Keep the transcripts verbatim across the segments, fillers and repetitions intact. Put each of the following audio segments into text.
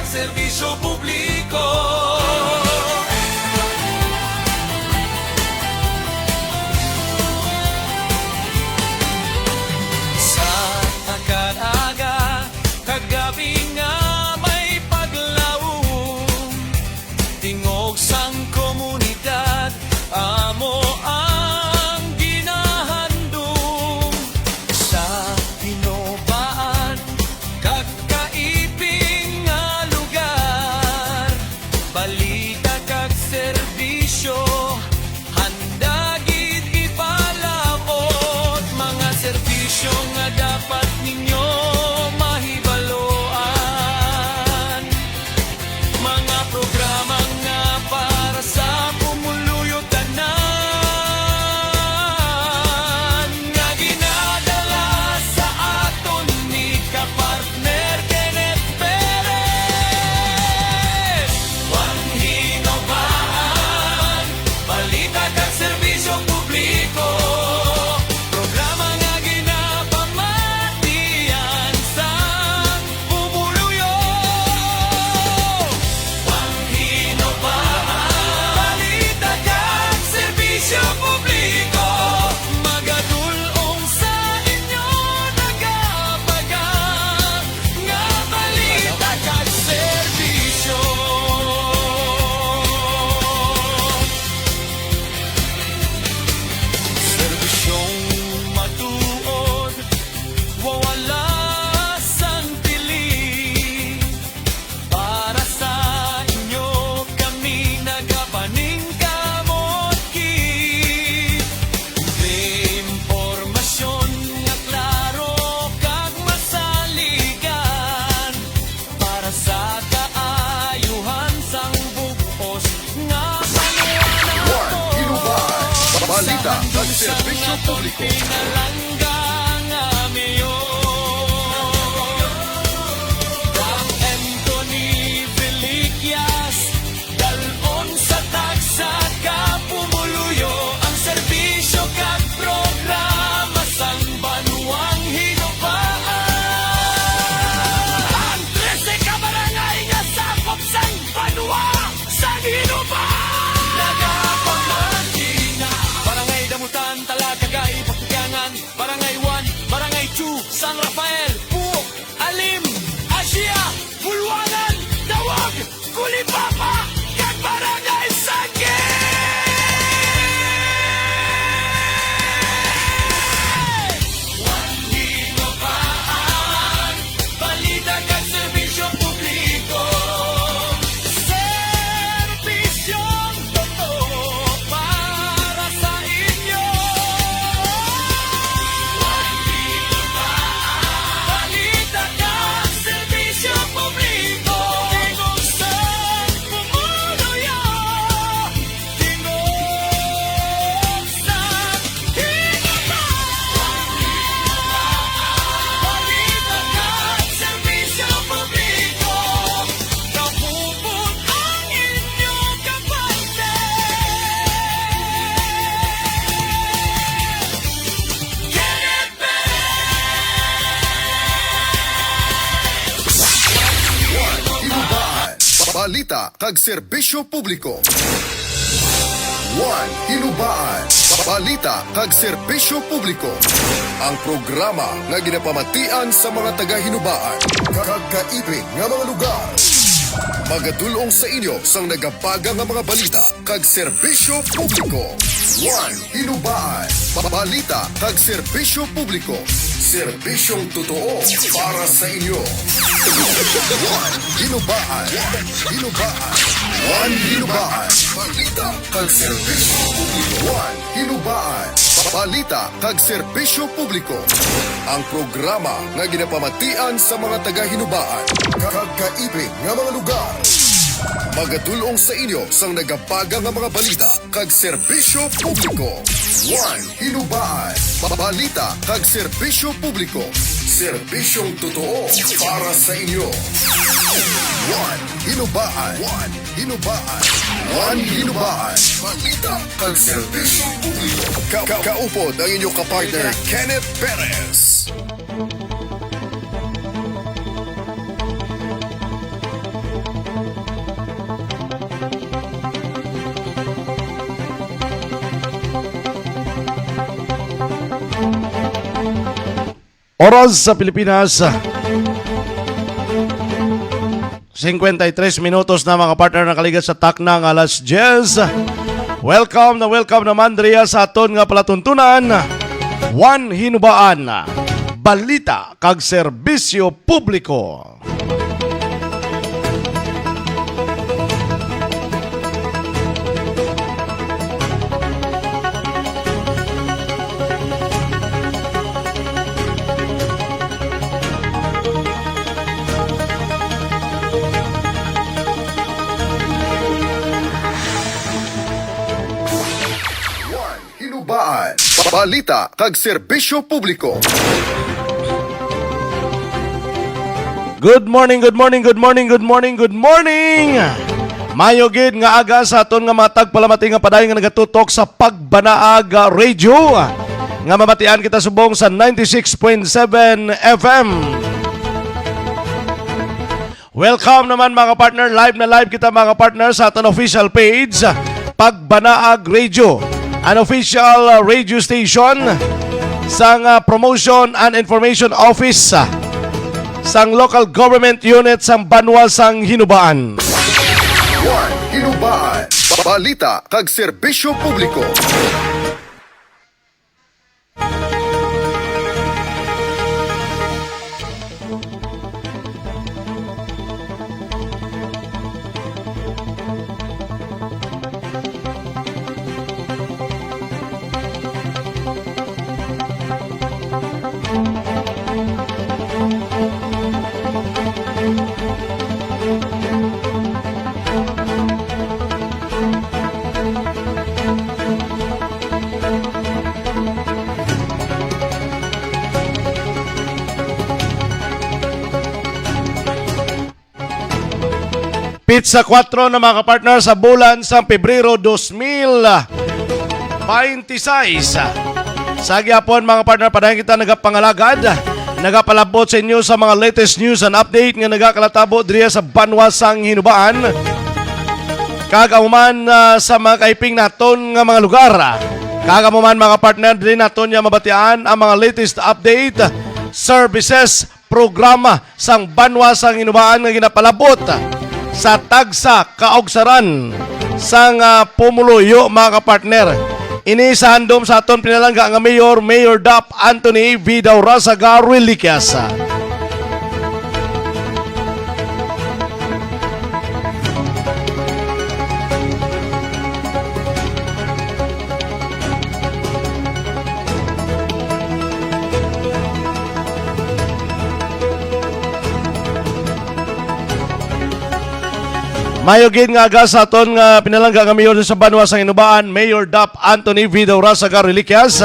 Serbisyo publiko. Sa takad aga, kagabi nga may paglaom, tingog sang komunidad, amo ang ginahandom sa hinubaan kag kaiping nga lugar. Balita kag serbisyo, handa gid ipalaot. Mga serbisyo nga dapat ninyo mahibaloan. Mga programa nga para sa pumuluyo tanan, nga ginadala sa aton ni kapartner Kenneth Perez. Ang hinubaan, balita kag serbisyo publiko, programa nga ginapamatian sang pumuluyo. Ang hinubaan, balita kag serbisyo publiko, magadul-ong sa inyo nagapaga nga balita kag serbisyo. Serbisyong matuod, wala sang piling. Para sa inyo kami nagapaningkamot gid. May impormasyon nga klaro kag masaligan para sa kaayuhan sang bug-os nga banwa naton. One, Inuban. Balita kag serbisyo publiko. Pinalangga nga mayor, Doc Anthony Veliquias, dalon sa tagsa ka pumuluyo ang serbisyo kag programa sang banwang hinubaan. Ang trese ka barangay nga sakop sang banwa sang hinubaan. Nagapamati na. Barangay Damutan, Talagagay, Pakikyangan, Barangay one, Barangay two, San Rafael, Puok, Alim, Asia, Bulwanan, Dawag, Culipapa, kag Barangay Sangke! Balita kag serbisyo publiko. Serbisyong totoo para sa inyo. Balita kag serbisyo publiko. Tingog sa pumuluyo. Tingog sa hinubaan. Balita kag serbisyo publiko. Kapupot ang inyo kapalte. Kenneth Perez. One, Hinubaan. Balita kag serbisyo publiko. One, Hinubaan. Balita kag serbisyo publiko. Ang programa nga ginapamatian sa mga taga-Hinubaan kag kaiping nga mga lugar. Magadul-ong sa inyo sang nagapaga nga mga balita kag serbisyo publiko. One, Hinubaan. Balita kag serbisyo publiko. Serbisyong totoo para sa inyo. One, Hinubaan. Hinubaan. One, Hinubaan. Balita kag serbisyo publiko. One, Hinubaan. Balita kag serbisyo publiko. Ang programa nga ginapamatian sa mga taga-Hinubaan kag kaiping nga mga lugar. Magadul-ong sa inyo sang nagapaga nga mga balita kag serbisyo publiko. One, Hinubaan. Balita kag serbisyo publiko. Serbisyong totoo para sa inyo. One, Hinubaan. One, Hinubaan. One, Hinubaan. Balita kag serbisyo publiko. Ka-, ka-, kaupod ang inyo kapartner, Kenneth Perez. Oras sa Pilipinas, cincuenta y tres minutos na, mga partner, nakaligat sa takna nga alas diyes. Welcome na welcome naman diriya sa aton nga palatuntunan, One Hinubaan, balita kag serbisyo publiko. Hinubaan, balita kag serbisyo publiko. Good morning, good morning, good morning, good morning, good morning. Mayo gid nga aga sa aton nga mga tagpalamati nga padayon nga nagatutok sa Pagbanaag, ah, Radio, ah, nga mabatian kita subong sa ninety-six point seven F M. Welcome naman, mga partner. Live na live kita, mga partner, sa aton official page, Pagbanaag Radio, an official, uh, radio station sang, uh, Promotion and Information Office, uh, sang Local Government Unit sang Banwa sang Hinubaan. One Hinubaan. Balita kag serbisyo publiko. Petsa kuwatro na, mga kapartner, sa bulan sang Pebrero dos mil baynte sais. Sa gihapon, mga partner, padayon kita nagapangalagad, nagapalabot sa inyo sa mga latest news and update nga nagakalatabo diriya sa banwa sang Hinubaan. Kag amo man, ah, sa mga kaiping naton nga mga lugar. Kag amo man, mga partner, diri naton niya mabatian ang mga latest update, services, programa sang banwa sang Hinubaan nga ginapalabot sa tagsa kaugsaran sang, ah, pumuluyo, mga kapartner. Ini sa handom sa aton pinalangga nga mayor, Mayor Dap Anthony V. Daurasaga Reliquias. Mayo gid nga aga sa aton nga pinalangga nga mayor sa banwa sang Hinubaan, Mayor Dap Anthony V. Daurasaga Reliquias.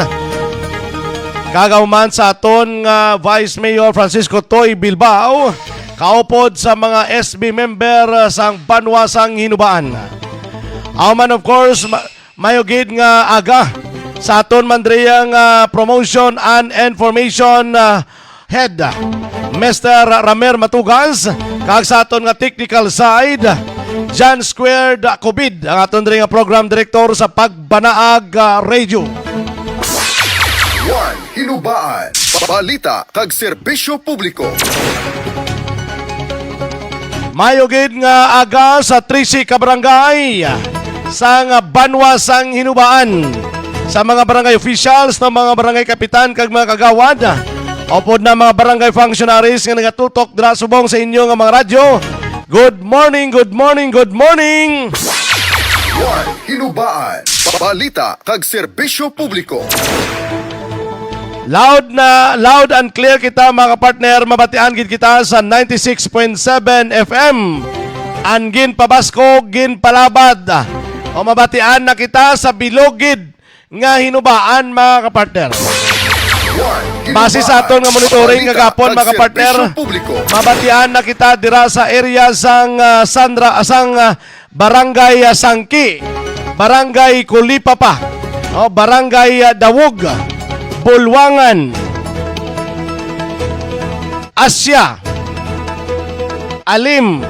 Kag amo man sa aton nga Vice Mayor Francisco Toy Bilbao, kaupod sa mga S B member, ah, sang banwa sang Hinubaan. Amo man, of course, ma-, Mayo gid nga aga sa aton man diriya nga Promotion and Information, ah, Head, Mister Ramer Matugas, kag sa aton nga technical side, John Squared Cubid, ang aton diri nga program director sa Pagbanaag, ah, Radio. One Hinubaan, balita kag serbisyo publiko. Mayo gid nga aga sa trese ka barangay sang banwa sang Hinubaan, sa mga barangay officials, ng mga barangay kapitan, kag mga kagawad, upod na mga barangay functionaries nga nagatutok dira subong sa inyo nga mga radyo. Good morning, good morning, good morning! One Hinubaan, balita kag serbisyo publiko. Loud na, loud and clear kita, mga partner. Mabatian gid kita sa ninety-six point seven F M. Ang ginpabaskog, ginpalabad. O mabatian na kita sa bilog gid nga Hinubaan, mga kapartner. Base sa aton nga monitoring nga gapon, mga kapartner, mabatian na kita dira sa area sang, ah, Sandra, sang, ah, Barangay, ah, Sangki, Barangay Kulipapa, oh, Barangay, ah, Dawog, Bulwangan, Asya, Alim,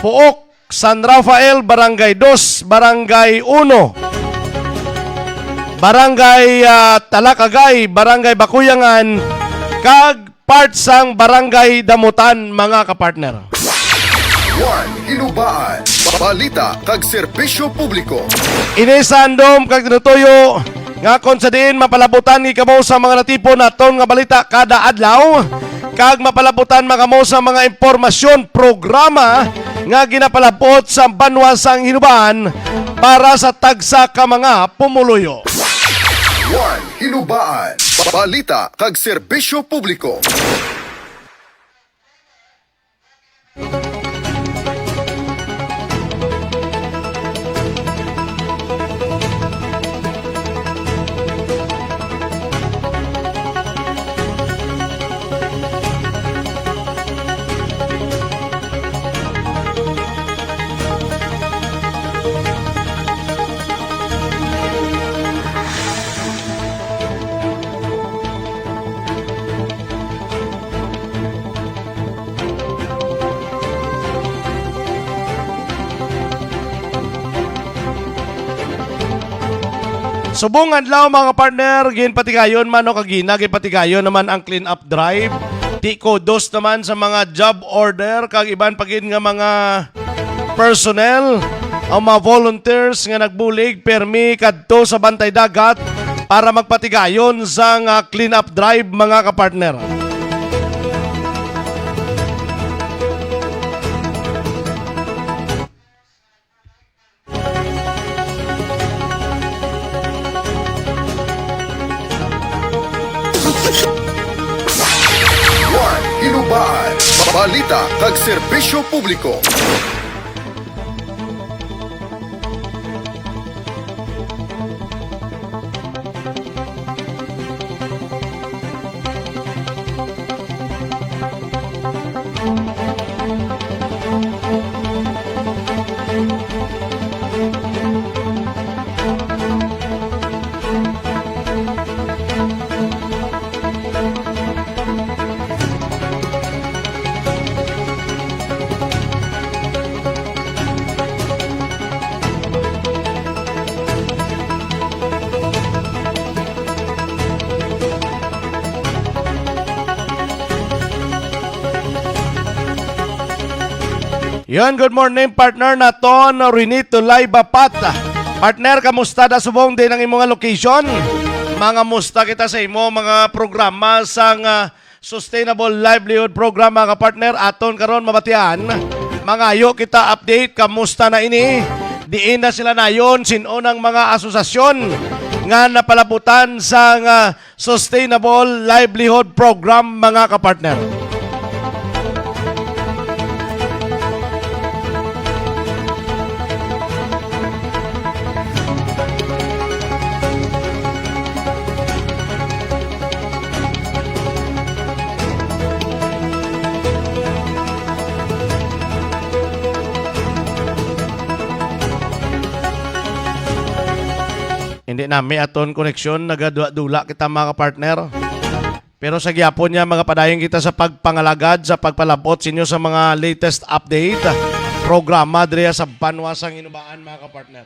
Puok, San Rafael, Barangay Dos, Barangay Uno, Barangay, ah, Talakagay, Barangay Bakuyangan, kag part sang Barangay Damutan, mga kapartner. One Hinubaan, balita kag serbisyo publiko. Ini sa handom kag tinutuyo nga kon sa diin mapalabutan gid kamo sa mga natipon naton nga balita kada adlaw, kag mapalabutan man kamo sa mga impormasyon, programa nga ginapalabot sa banwa sang Hinubaan para sa tagsa ka mga pumuluyo. One Hinubaan, balita kag serbisyo publiko. Subong adlaw, mga partner, ginpatigayon man o kagina, ginpatigayon naman ang clean up drive. Ti kudos naman sa mga job order kag iban pa gid nga mga personnel, ang mga volunteers nga nagbulig permi kadto sa Bantay Dagat para magpatigayon sang, ah, clean up drive, mga kapartner. One Hinubaan, balita kag serbisyo publiko. Yan, good morning, partner naton, Renito Laiba Pat. Partner, kamusta da subong din ang imong location? Mga musta kita sa imo mga programa sang, ah, Sustainable Livelihood Program, mga partner, aton karon mabatian. Mangayo kita update, kamusta na ini? Diin na sila nayon, sin-o nang mga asosasyon nga napalabutan sang, ah, Sustainable Livelihood Program, mga kapartner. Hindi nami aton koneksyon, nagadula-dula kita, mga kapartner. Pero sa gihapon niya, mga padayon kita sa pagpangalagad, sa pagpalabot sa inyo sa mga latest update, programa diri sa Banwa sang Hinubaan, mga kapartner.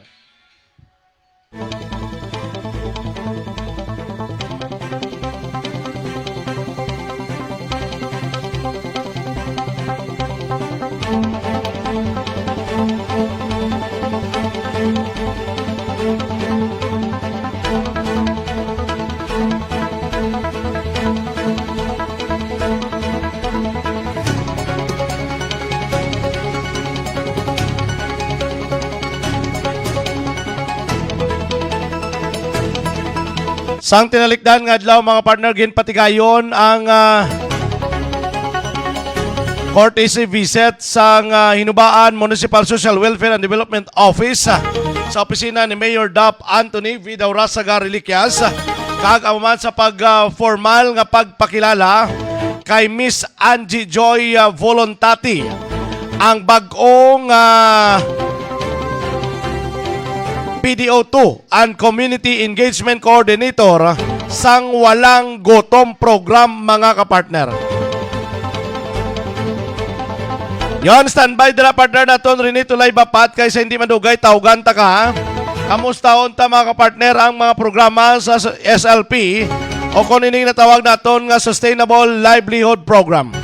Sang tinalikdan nga adlaw, mga partner, ginpatigayon ang, ah, courtesy visit sang, ah, Hinubaan Municipal Social Welfare and Development Office, ah, sa opisina ni Mayor Dap Anthony V. Daurasaga Reliquias, ah, kag amo man sa pag, ah, formal nga pagpakilala kay Miss Angie Joy, ah, Volontati, ang bag-ong, ah, P D O two and Community Engagement Coordinator sang Walang Gutom Program, mga kapartner. Yon, standby dira, partner naton, Rene Tulay Bapat, kay sa hindi madugay, tawgan ta ka, ha? Kamusta unta, mga kapartner, ang mga programa sa s- S L P o kung ining natawag naton nga Sustainable Livelihood Program?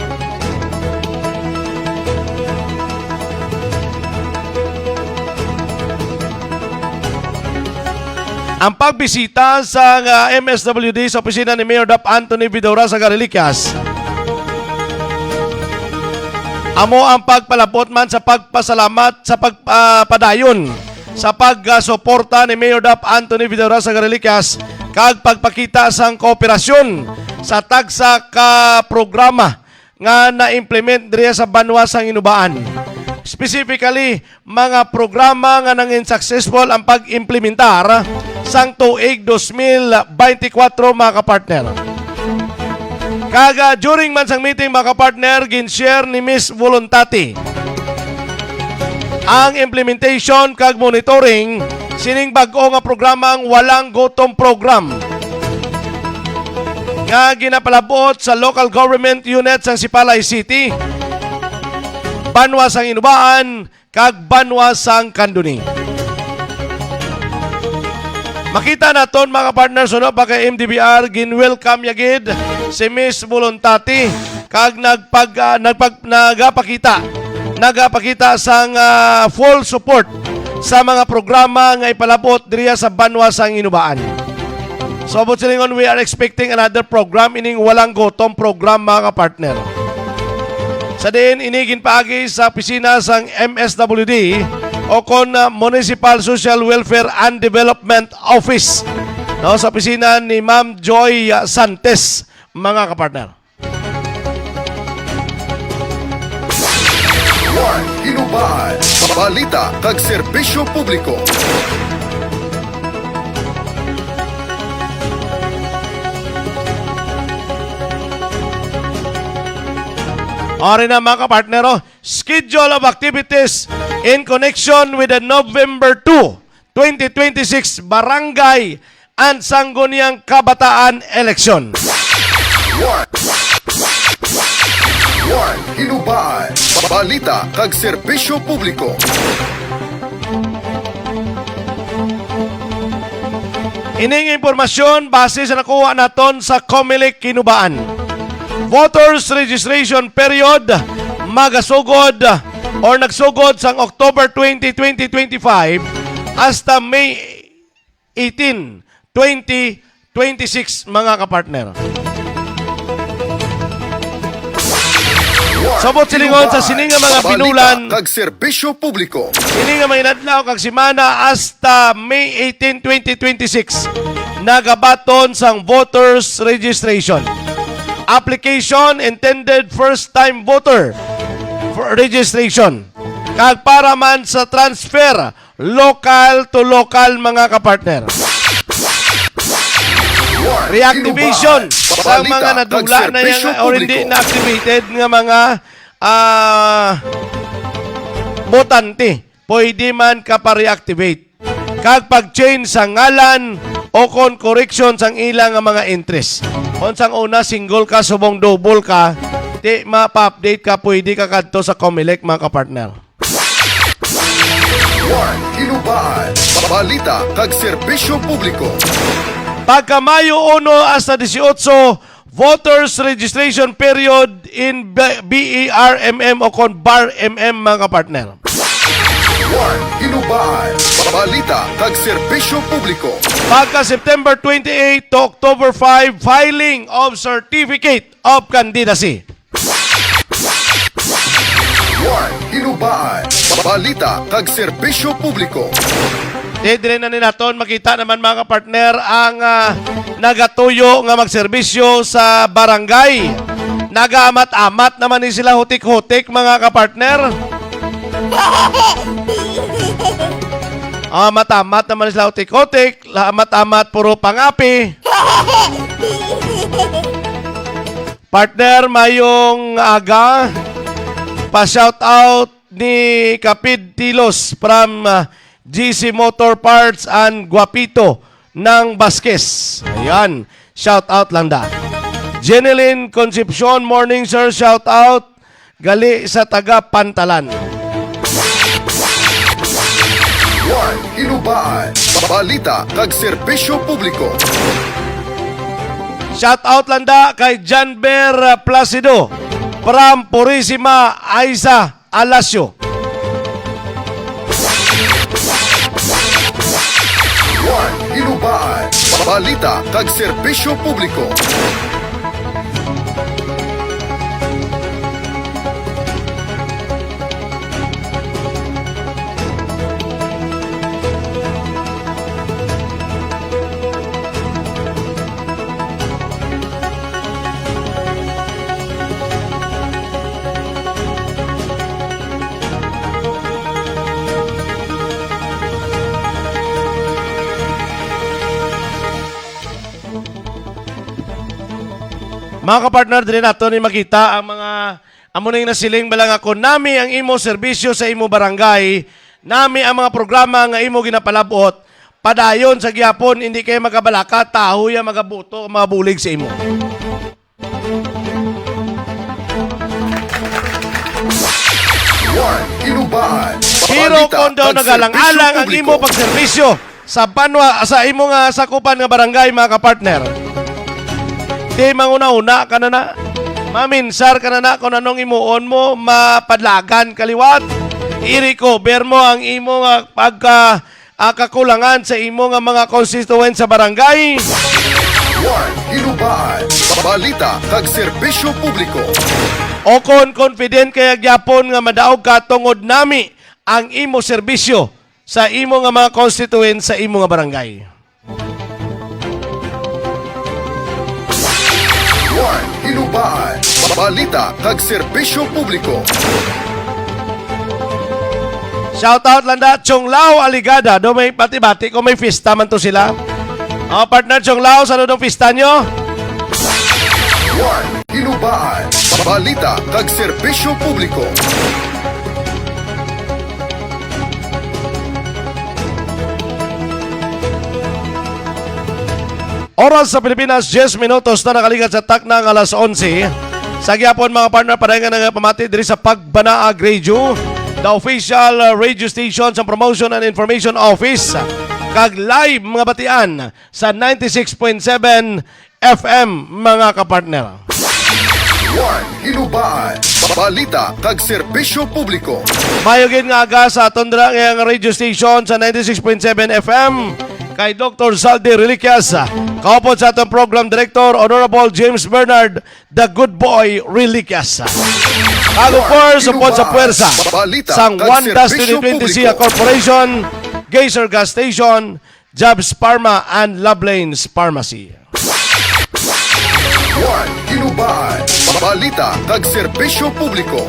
Ang pagbisita sa, ah, M S W D sa opisina ni Mayor Dap Anthony Vidora sa Gariliquias amo ang pagpalabot man sa pagpasalamat sa pagpadayon sa pagsuporta ni Mayor Dap Anthony Vidora sa Gariliquias kag pagpakita sang kooperasyon sa tagsa ka programa nga na-implement diri sa banwa sang Inubaan. Specifically, mga programa nga nangin successful ang pag-implementar sang tuig dos mil beintikwatro, mga kapartner. Kag, ah, during man sang meeting, mga kapartner, gin-share ni Miss Voluntate ang implementation kag monitoring sining bag-o nga programang Walang Gutom Program nga ginapalabot sa local government unit sang Sipalay City, banwa sang Inubaan, kag banwa sang Candoni. Makita naton, mga partner, suno pa kay M D B R, gin-welcome ya gid si Miss Voluntate kag nagpag-, ah, nagpag-, nagapakita, nagapakita sang, ah, full support sa mga programa nga ipalabot diriya sa banwa sang Inubaan. So, buot silingon, we are expecting another program, ining Walang Gutom Program, mga kapartner. Sa diin ini ginpaagi sa opisina sang M S W D o kon, ah, Municipal Social Welfare and Development Office, no, sa opisina ni Ma'am Joy, ah, Santes, mga kapartner. One Inubaan, balita kag serbisyo publiko. Ari na, mga kapartner, oh. Schedule of activities in connection with the November two, twenty twenty-six Barangay and Sangguniang Kabataan Election. One. One Inubaan, balita kag serbisyo publiko. Ining impormasyon base sa nakuha naton sa Comelec Inubaan. Voters registration period magasugod or nagsugod sang October twenty, twenty twenty-five hasta May eighteen, twenty twenty-six, mga kapartner. Sa buot silingon, sa sini nga mga binulan, kag serbisyo publiko, sini nga mga inadlaw kag semana hasta May eighteen, twenty twenty-six, nagabaton sang voters registration. Application intended first time voter for registration. Kag para man sa transfer local to local, mga kapartner. Reactivation sa mga nadula na yan or hindi na activated nga mga, ah, botante, pwede man ka pa-reactivate. Kag pag-change sa ngalan o kon correction sang ila nga mga entries. Kung sang una single ka, subong double ka, di mapa-update ka, pwede ka kadto sa Comelec, mga kapartner. One Inubaan, balita kag serbisyo publiko. Pagka Mayo uno hasta dieciocho, voters registration period in B-, B E R M M o kon bar M M, mga kapartner. One Inubaan, balita kag serbisyo publiko. Pagka September twenty-eight to October five, filing of certificate of candidacy. One Inubaan, balita kag serbisyo publiko. Di, diri na ni naton makita naman, mga kapartner, ang, ah, nagatuyo nga magserbisyo sa barangay. Nagaamat-amat naman ni sila hutik-hutik, mga kapartner. Amat-amat naman sila hutik-hutik, amat-amat puro pangapi. Partner, mayong aga. Pa-shout out ni Kapid Tilos from, uh, G C Motor Parts and Guapito ng Vasquez. Ayan. Shout out lang da. Jeneline Concepcion, morning, sir. Shout out. Gali sa taga Pantalan. One, Baan, balita kag serbisyo publiko. Shout out lang da kay Janber Placido from Purisima Aiza, Alasio. One Ilubaan, balita kag serbisyo publiko. Mga kapartner, diri nato ni makita ang mga amo ning nasiling bala nga, "Kung nami ang imo serbisyo sa imo barangay, nami ang mga programa nga imo ginapalabot, padayon sa gihapon, hindi kay magabalaka, tahoy ang magabuto ang mga bulig sa imo." One Ilubaan, pero balita kung daw kag nagalang-alang serbisyo ang publiko. Imo pagserbisyo sa banwa, sa imo nga sakupan nga barangay, mga kapartner, di manguna-una ka na na. Maminsar ka na na kung anong imuon mo, mapadlagan ka liwat. I-recover mo ang imo nga pagka, ah, kakulangan sa imo nga mga constituent sa barangay. One Ilubaan, balita kag serbisyo publiko. O kon confident kaya gyapon nga madaog ka tungod nami ang imo serbisyo sa imo nga mga constituent sa imo nga barangay. One Ilubaan, balita kag serbisyo publiko. Shout out lang da, Chonglao Aligada. Do may bati-bati kung may fiesta man to sila. Oh, partner Chonglao, saludo ang fiesta nyo. One Ilubaan, balita kag serbisyo publiko. Oras sa Pilipinas, diyes minutos na nakaligat sa takna nga alas onse. Sa gihapon, mga partner, padayon nga nagapamati diri sa Pagbanaag Radio, the official, uh, radio station sa Promotion and Information Office, kag live mga batian sa ninety-six point seven F M, mga kapartner. One Ilubaan, balita kag serbisyo publiko. Mayo gid nga aga sa aton dira nga radio station sa ninety-six point seven F M kay Doktor Zaldy Reliquias, kaupod sa atong program director, Honorable James Bernard, the good boy Reliquias. Kag of course, upod sa puwersa sang Wanda Twenty Twenty Sia Corporation, Gaser Gas Station, Jobs Pharma and Love Lanes Pharmacy. One Ilubaan, balita kag serbisyo publiko.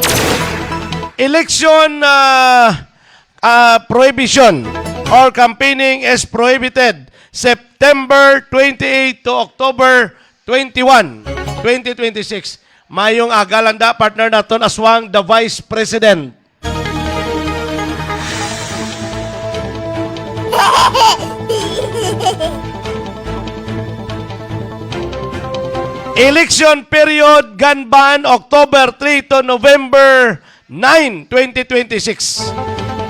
Election, ah, ah, prohibition or campaigning is prohibited September twenty-eight to October twenty-one, twenty twenty-six. Mayong aga lang da, partner naton, aswang the Vice President. Election period, ganban, October three to November nine, twenty twenty-six.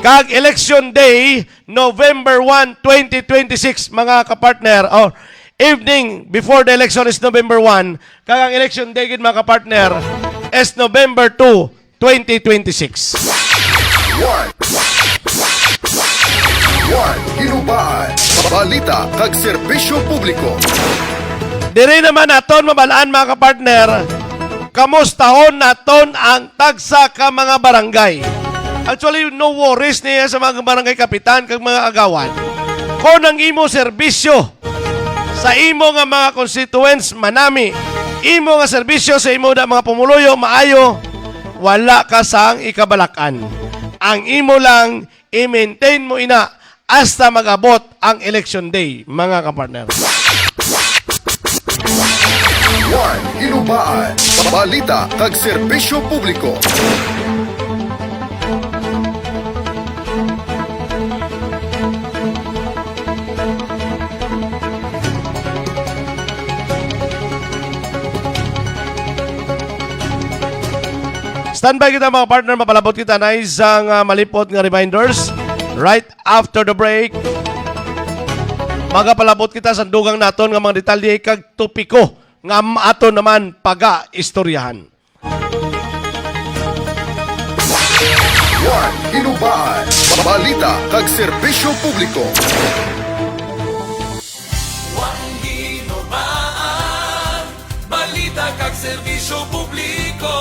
Kag election day, November one, twenty twenty-six, mga kapartner. Or evening before the election is November one. Kag ang election day gid, mga kapartner, is November two, twenty twenty-six. One. One Ilubaan, balita kag serbisyo publiko. Diri naman naton mabalaan, mga kapartner, kamustahon naton ang tagsa ka mga barangay. Actually, no worries niya sa mga barangay kapitan kag mga agawan. Kung ang imo serbisyo sa imo nga mga constituents manami, imo nga serbisyo sa imo da mga pumuluyo maayo, wala ka sang ikabalak-an. Ang imo lang, i-maintain mo ina hasta mag-abot ang election day, mga kapartner. One Ilubaan, balita kag serbisyo publiko. Standby kita, mga partner, mapalabot kita na isang, ah, malipot nga reminders right after the break. Magapalabot kita sa dugang naton nga mga detalye kag topiko nga aton naman pagaistoryahan. One Hinubaan, balita kag serbisyo publiko. One Hinubaan, balita kag serbisyo publiko.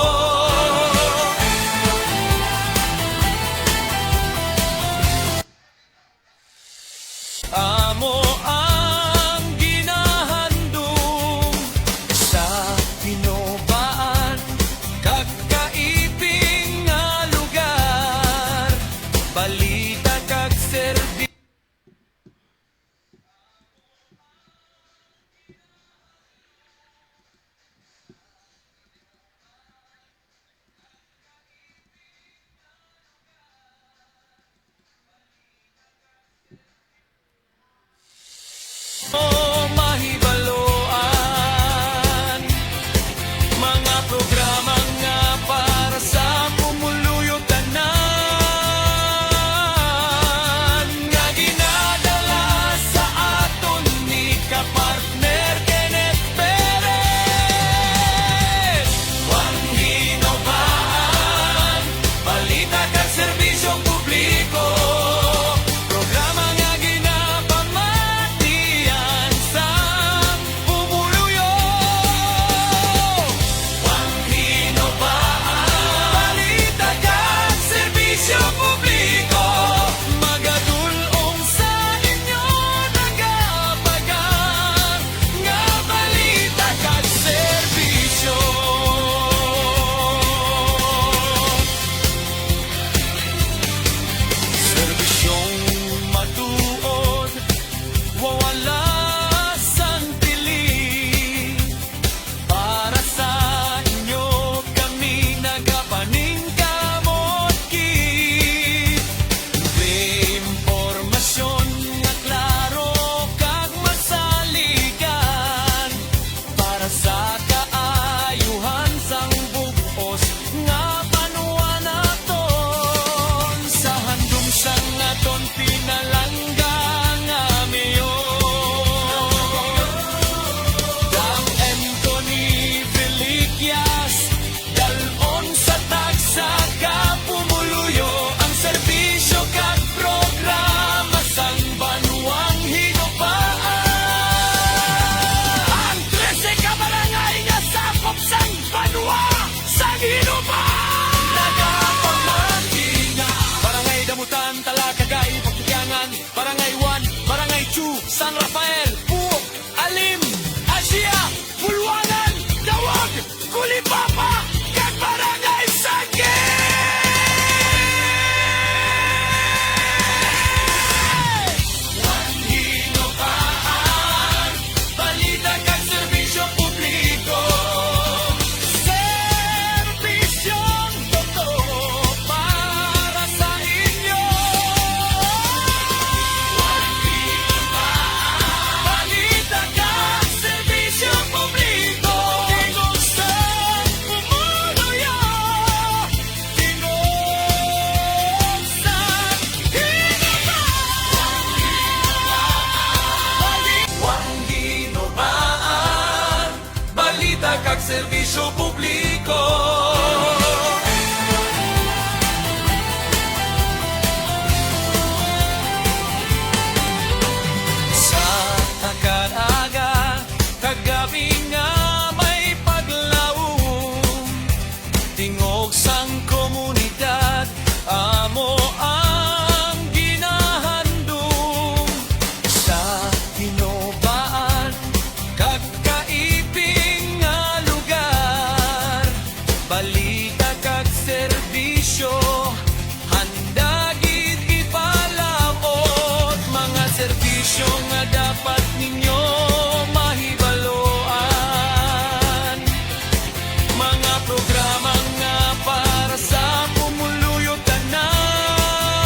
Amo ang ginahandom sa Hinubaan kag kaiping nga lugar. Balita kag serbi- O mahibaloan, mga programa nga para sa pumuluyo tanan, nga ginadala sa aton ni kapartner Kenneth Perez. One Hinubaan, balita kag serbisyo publiko, programa nga ginapamatian sang pumuluyo. One Hinubaan, balita kag serbisyo publiko, magadul-ong sa inyo nagapagang nga balita kag serbisyo. Serbisyong matuod, wala sang pilit. Para sa inyo kami nagapaningkamot gid. May impormasyon nga klaro kag masaligan para sa kaayuhan sang bug-os nga banwa naton. Sa handom sang aton pinalangga nga mayor, Dang Anthony Veliquias, dalon sa tagsa ka pumuluyo ang serbisyo kag programa sang Banwang Hinubaan. Ang trese ka barangay nga sakop sang banwa sang Hinubaan. Nagapamati nga Barangay Damutan, Talakagay, Pakikyangan, Barangay one, Barangay two, San Rafael, Puok, Alim, Asia, Bulwanan, Dawag, Culipapa, kag Barangay Sangke! One Hinubaan, balita kag serbisyo publiko. Serbisyong totoo para sa inyo. One Hinubaan, balita kag serbisyo publiko. Tingog sa pumuluyo. Tingog sa Hinubaan. One Hinubaan, balita kag serbisyo publiko. Sa takad aga kag gab-i nga may paglaom, tingog sang komunidad amo ang ginahandom sa Hinubaan kag kaiping nga lugar. Balita kag serbisyo, handa gid ipalab-ot, mga serbisyo nga dapat ninyo mahibaloan, mga programa nga para sa pumuluyo tanan.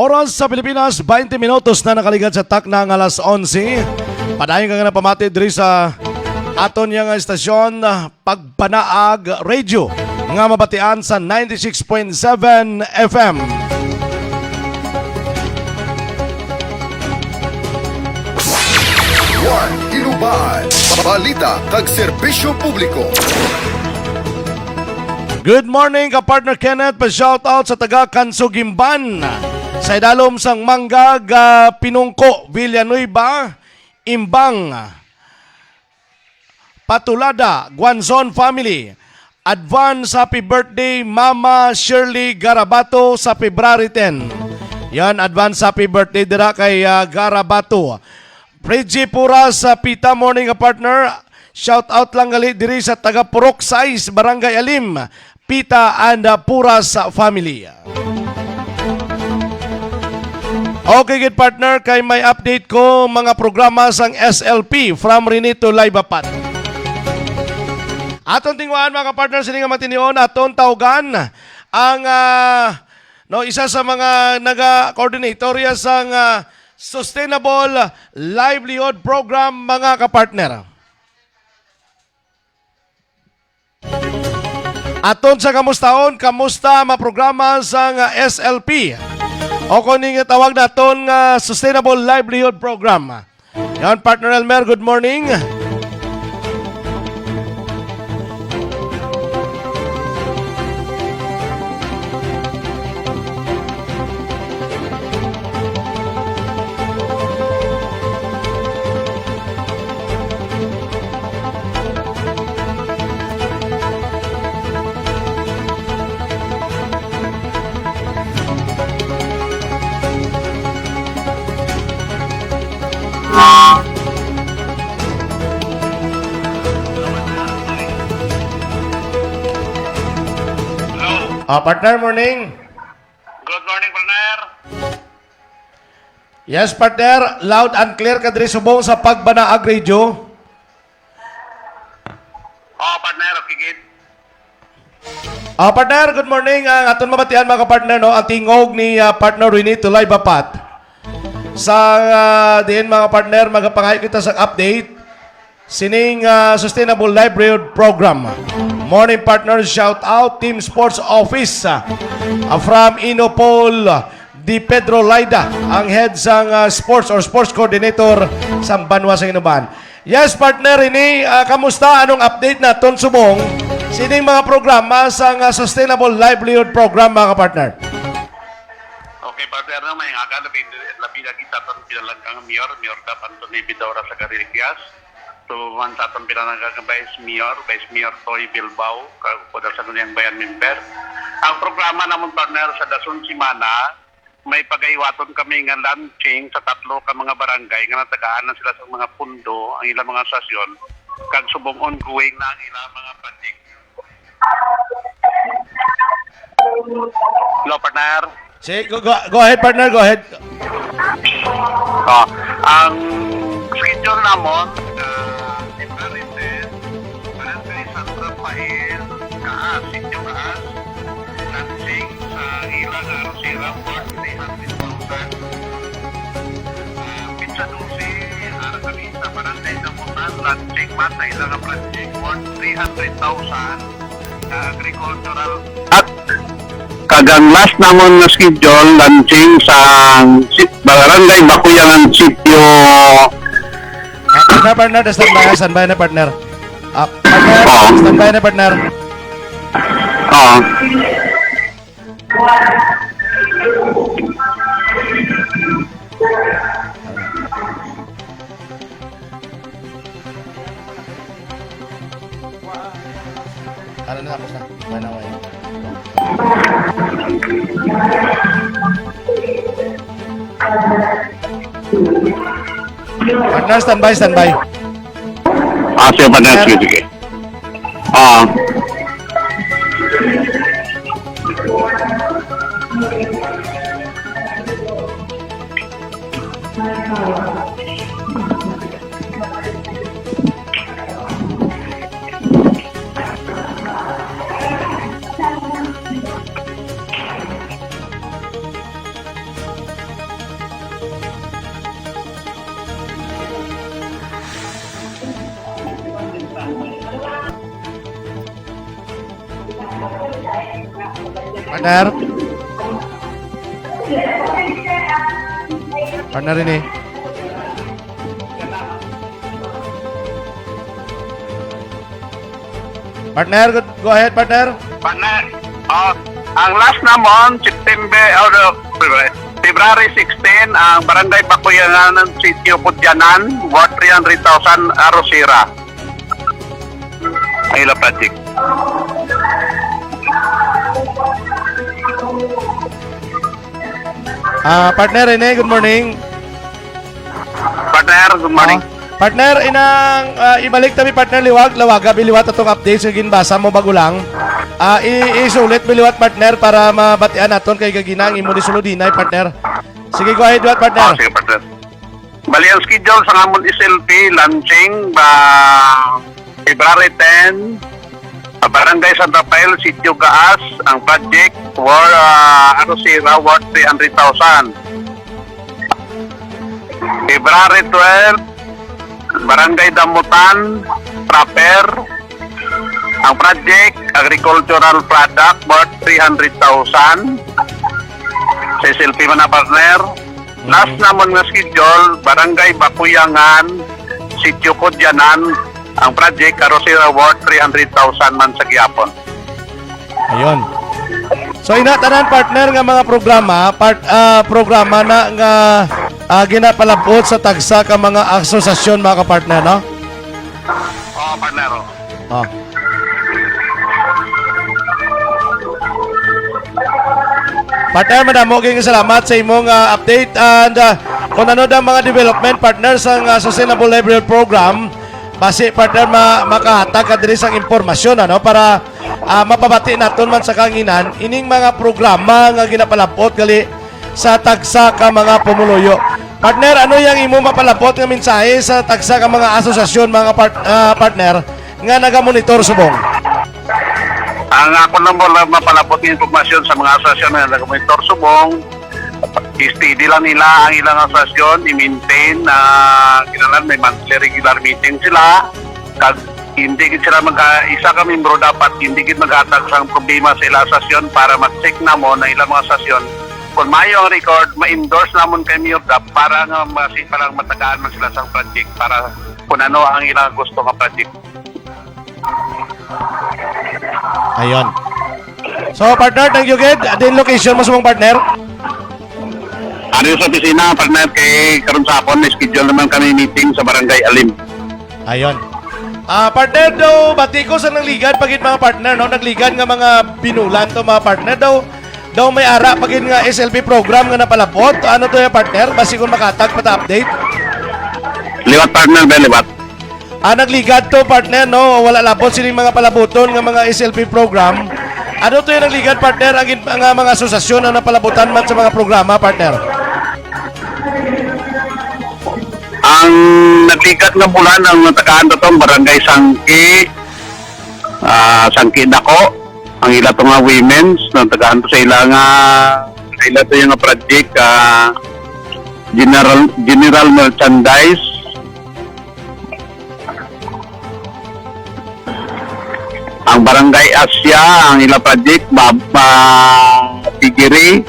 Oras sa Pilipinas, twenty minutos na nakaligad sa takna nga alas onse. Padayon ka nga napamati diri sa aton niya nga estasyon, Pagbanaag Radio, nga mabatian sa ninety-six point seven F M. One Hinubaan, balita kag serbisyo publiko. Good morning, ka-partner Kenneth. Pa-shoutout sa taga Kansugimban. Sa idalom sang Mangga, ga Pinungko, Villanueva, Imbang, Patulada, Guanzon family. Advance happy birthday, Mama Shirley Garabato, sa February ten. Yan, advance happy birthday dira kay, ah, Garabato. Reggie Puras, ah, Pita, morning, ah, partner. Shout out lang gali diri sa taga Purok sais, Barangay Alim, Pita and, ah, Puras, ah, family. Okay gid, partner, kay may update ko mga programa sang S L P from Rene to Live Apat. Aton tinguhaan, mga partner, sini nga matinion, aton tawgan ang, ah, no, isa sa mga naga-coordinatorya sang, ah, Sustainable Livelihood Program, mga kapartner. Aton sa kamustahon, kamusta ang mga programa sang, ah, S L P? O kung ning tawag naton nga Sustainable Livelihood Program. Yan, partner Elmer, good morning. Ah, partner, morning. Good morning, partner. Yes, partner. Loud and clear ka diri subong sa Pagbanaag Radio. Oh, partner, okay gid. Ah, partner, good morning. Ang aton mabatian, mga partner, no, ang tingog ni, ah, partner Winnie Tulay Bapat. Sa, ah, diin, mga partner, magapangayo kita sa update sining, ah, Sustainable Livelihood Program. Morning, partner, shout out, Team Sports Office, ah, from Inopol, Di Pedro Laida, ang head sang, ah, sports or sports coordinator sang banwa sang Inubaan. Yes, partner, ini, ah, kamusta? Anong update naton subong sining mga programa sang, ah, Sustainable Livelihood Program, mga partner? Okay, partner, no, may nga labi, labi lagi sa aton pinalanggang mayor, Mayor Dap Anthony Bidora sa Cariliquias. So, man sa aton pinalanggang Vice Mayor, Vice Mayor Toy Bilbao, kag kuda sa Sangguniang Bayan member. Ang programa namon, partner, sa dason semana, may pagahiwaton kami nga launching sa tatlo ka mga barangay nga natagaan na sila sa mga pundo ang ilang mga stasyon, kag subong ongoing na ang ilang mga project. Hello, partner. Sige, go, go, go ahead, partner, go ahead. Oh, ang schedule namon, ah, February ten, Barangay San Rafael, Caas, Sitio Caas, launching sa ila nga Arosera, worth three hundred thousand. Ah, Petsa dose, ara kami sa Barangay Damutan, launching man sa ila nga project, worth three hundred thousand, nga agricultural. At kag ang last namon nga schedule, launching sa si-, Barangay Bakuyangan, Sitio. Ah, partner, partner, standby, standby na, partner. Ah, partner, Oo. Standby na, partner. Oo. Ano na, tapos na. Manaway. Partner, standby, standby. Ah, sige, partner. Sige, sige. Ah. Partner? Partner ini. Partner, go, go ahead, partner. Partner, oh, ang last namon, September, oh, no, February sixteen, ang Barangay Bakuyangan, Sitio Kudyanan, worth three hundred thousand, Arosira. Ang ila project. Ah, partner, ini, good morning. Partner, good morning. Ah, partner, inang, ah, ibalik ta mi, partner, liwat, lawaga mi liwat atong updates nga ginbasa mo bago lang. Ah, i-, isulit mi liwat, partner, para mabatian naton kay gagina ang imo ni sulod hinay, partner. Sige, go ahead, liwat, partner. Ah, sige, partner. Bali, ang schedule sa amon S L P launching ba February ten, sa Barangay San Rafael, Sitio Gaas, ang project for, ah, ano, si worth three hundred thousand. February twelve, Barangay Damutan proper, ang project, agricultural product worth three hundred thousand. Sa S L P man na, partner. Last namon nga schedule, Barangay Bakuyangan, Sitio Kudyanan, ang project, karon sila worth three hundred thousand man sa gihapon. Ayun. So, ina tanan, partner, nga mga programa, part, ah, programa na nga, ah, ginapalabot sa tagsa ka mga asosasyon, mga kapartner, no? Oo, partner, oh. Oh. Partner, madamo kayong salamat sa imong, ah, update, and, ah, kung ano daw mga development, partner, sa, ah, Sustainable Livelihood Program, basi, partner, ma-, makahatag ka diri sang impormasyon, ano, para, ah, mapabati naton man sa kahanginan ining mga programa nga ginapalabot gali sa tagsa ka mga pumuluyo. Partner, ano yang imo mapalabot nga mensahe sa tagsa ka mga asosasyon, mga part-, ah, partner, nga nagamonitor subong? Ang ako lang mo lang mapalabot nga impormasyon sa mga asosasyon nga nagamonitor subong, steady lang nila ang ilang asosasyon, i-maintain na kinahanglan may monthly regular meeting sila. Kag hindi gid sila magka-, isa ka membro dapat hindi gid maghatag sang problema sa ilang asosasyon para ma-check namon ang ilang mga asosasyon. Kung maayo ang record, ma-endorse namon kay Mayor Dap para nga masi-, para matagaan man sila sang project para kung ano ang ilang gusto nga project. Ayun. So, partner, thank you, gid. Din location mo subong, partner? Ano sa opisina, partner, kay karon sa hapon, may schedule naman kami meeting sa Barangay Alim. Ayun. Ah, partner, daw, bati ko sa nagligad pa gid, mga partner, no? Nagligad nga mga binulan to, mga partner. Daw, daw may ara pa gid nga S L P program nga napalabot. Ano to, ya, partner? Basi kung makatag pa ta update. Liwat, partner, ben, liwat. Ah, nagligad to, partner, no? Wala labot sining mga palabuton nga mga S L P program. Ano to yung nagligad, partner, ang gin-, nga mga asosasyon ang napalabutan man sa mga programa, partner? Ang nagligad nga bulan ang natagaan to tong Barangay Sangki, ah, Sangki Dako, ang ila to nga women's, natagaan to sa ila nga, sa ila to yung nga project, ah, general, general merchandise. Ang Barangay Asia, ang ila project, ba, ba, piggery.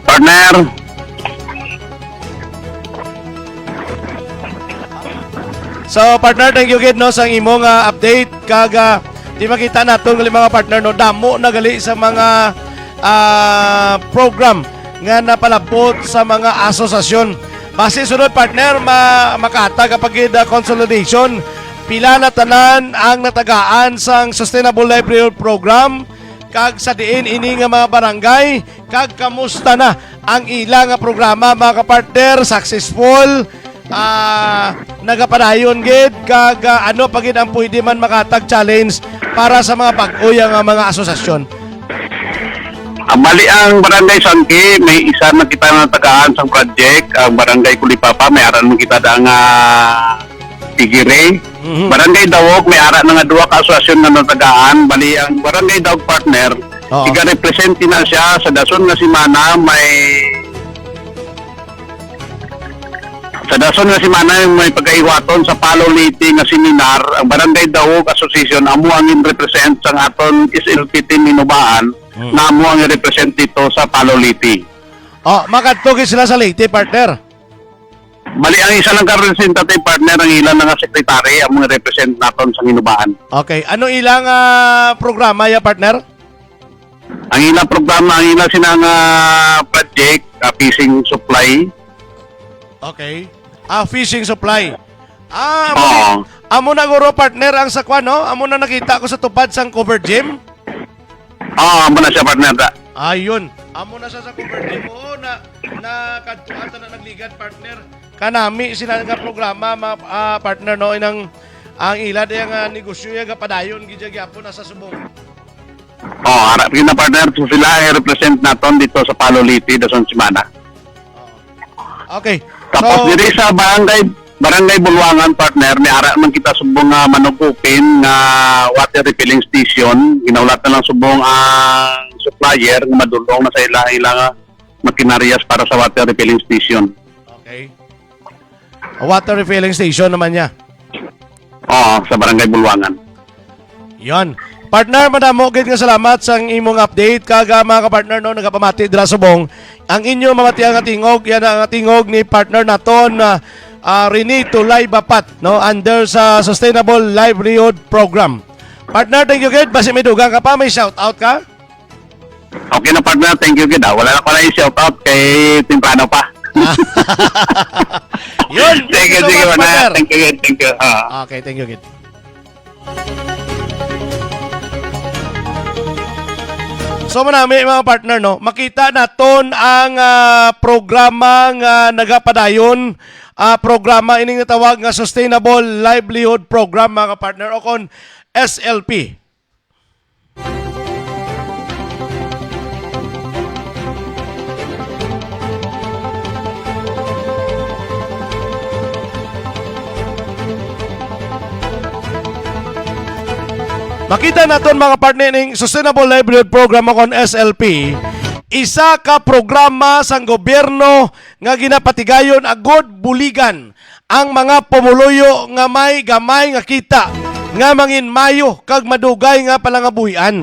Partner. So, partner, thank you gid, no, sa imo nga update. Kag, ah, di makita naton gali, mga partner, no, damo na gali sa mga, ah, program nga napalabot sa mga asosasyon. Basi sunod, partner, ma-, makatag ka pa gid, ah, consolidation. Pila na tanan ang natagaan sang Sustainable Livelihood Program, kag sa diin ini nga mga barangay, kag kamusta na ang ila nga programa, mga kapartner? Successful? Ah, nagapadayon gid? Kag, ah, ano pa gid ang pwede man makatag challenge para sa mga bag-o ya nga mga asosasyon? Ang bali, ang Barangay Sangki, may isa na kita natagaan sang project. Ang Barangay Kulipapa, may aran man kita da nga piggery. Mhm. Barangay Dawog, may ara na nga duha ka asosasyon nga natagaan. Bali, ang Barangay Dawog, partner, Oo. Iga-represent na siya sa dason nga semana, may, sa Dason nga semana, yung may pagkahiwaton sa Palo Leyte nga seminar, ang Barangay Dawog Association amo ang in-represent sang aton S L P team Inubaan, Mm. na amo ang i-represent dito sa Palo Leyte. Oh, makadto gid sila sa Leyte, partner. Bali, ang isa lang ka representative, partner, ang ilan nga secretary amo ang represent naton sa Inubaan. Okay, ano ilang ah, programa ya, partner? Ang ila programa, ang ila sina nga project, ah, fishing supply. Okay. Ah, fishing supply. Ah, amo ni, Oo. amo na guro, partner, ang sa kwan, no? Amo na nakita ko sa tupad sang cover gym. Oo, amo na siya, partner, da. Ayun. Amo na siya sa cover gym. Oo, na, na kadtuan ta na nagligad, partner. Kanami sila nga programa, ma, ah, partner, no? Inang, ang ila diya nga negosyo ya gapadayon gid ya gyapon na sa subong. Oh, ara gid na, partner. So, sila ay represent naton dito sa Palo Leyte, dason semana. Okay. Tapos So, diri sa barangay, barangay Bulwangan, partner, may ara man kita subong nga manugupin nga water refilling station. Ginahulat na lang subong ang supplier nga madulong na sa ila, ila nga makinaryas para sa water refilling station. Okay. A water refilling station naman niya. Oo, sa Barangay Bulwangan. Yon. Partner, madamo gid nga salamat sang imong update. Kag, ah, mga kapartner, no, nagapamati dira subong. Ang inyo mamatian nga tingog, yan ang tingog ni partner naton, ah, ah, Rene Tulay Bapat, no, under sa Sustainable Livelihood Program. Partner, thank you gid. Basi may dugang ka pa, may shout out ka? Okay na, partner. Thank you gid, ah. Wala na ko na i-shout out kay temprano pa. Yun, thank you, thank you so much, partner. Thank you gid, thank you. Ah. Okay, thank you gid. So, manami, mga partner, no? Makita naton ang, ah, programa nga nagapadayon, ah, programa ining natawag nga Sustainable Livelihood Program, mga partner, o kon S L P. Makita naton, mga partner, ning Sustainable Livelihood Program o kon S L P, isa ka programa sang gobyerno nga ginapatigayon agud buligan ang mga pumuluyo nga may gamay nga kita nga mangin mayo kag madugay nga palangabuhian.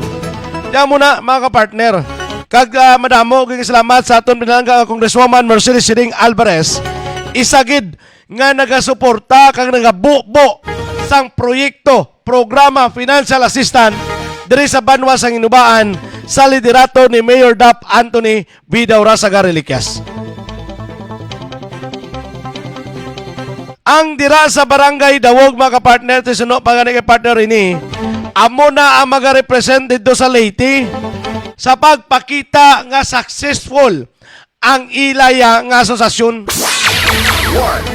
Kaya mo na, mga kapartner, kag, ah, madamo gid salamat sa aton pinalangga nga Congresswoman Mercedes Siding Alvarez, isa gid nga nagasuporta kag nagabubo sang proyekto, programa, financial assistance diri sa banwa sang Inubaan sa liderato ni Mayor Dap Anthony Vidaurrazaga Reliquias. Ang dira sa Barangay Dawog, mga kapartner, tisuno pa gani kay partner ini, amo na ang magarepresent dito sa Leyte sa pagpakita nga successful ang ila ya nga asosasyon. One.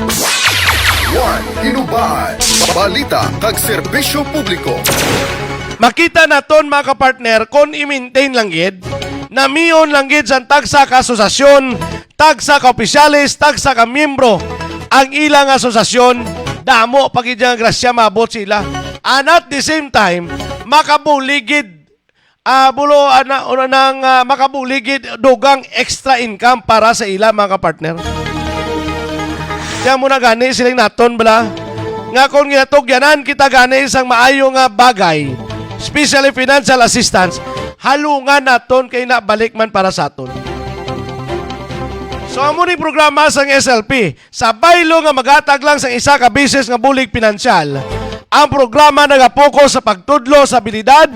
One. Inubaan. Balita kag serbisyo publiko. Makita naton, mga kapartner, kon i-maintain lang gid, namion lang gid sa tagsa ka asosasyon, tagsa ka opisyales, tagsa ka miyembro, ang ilang asosasyon, damo pa gid nga grasya maabot sila. And at the same time, makabulig gid, ah, bulo, ana, una nang, ah, makabulig gid dugang extra income para sa ila, mga kapartner. Kaya mo na gani siling naton, bala, nga kung ginatugyanan kita gani sang maayo nga bagay, especially financial assistance, halungan naton kay nabalik man para sa aton. So, amo ni programa sang S L P, sa baylo nga maghatag lang sang isa ka beses nga bulig pinansyal, ang programa nagapokus sa pagtudlo sa abilidad,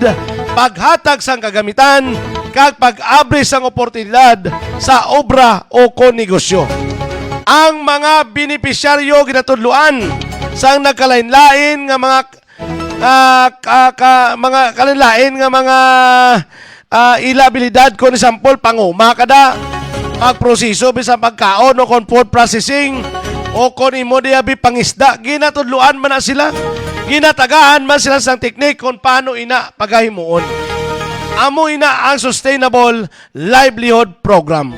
paghatag sang kagamitan, kag pag-abri sang oportunidad sa obra o kon negosyo. Ang mga benepisyaryo ginatudloan sang nagkalain-lain nga mga, ah, ka, ka, mga kalain-lain nga mga, ah, ila abilidad, kon example, panguma kada, pagproseso bisan pagkaon o kon food processing, o kon imo diya bi pangisda, ginatudloan man na sila, ginatagaan man sila sang teknik kon paano ina pagahimuon. Amo ina ang Sustainable Livelihood Program.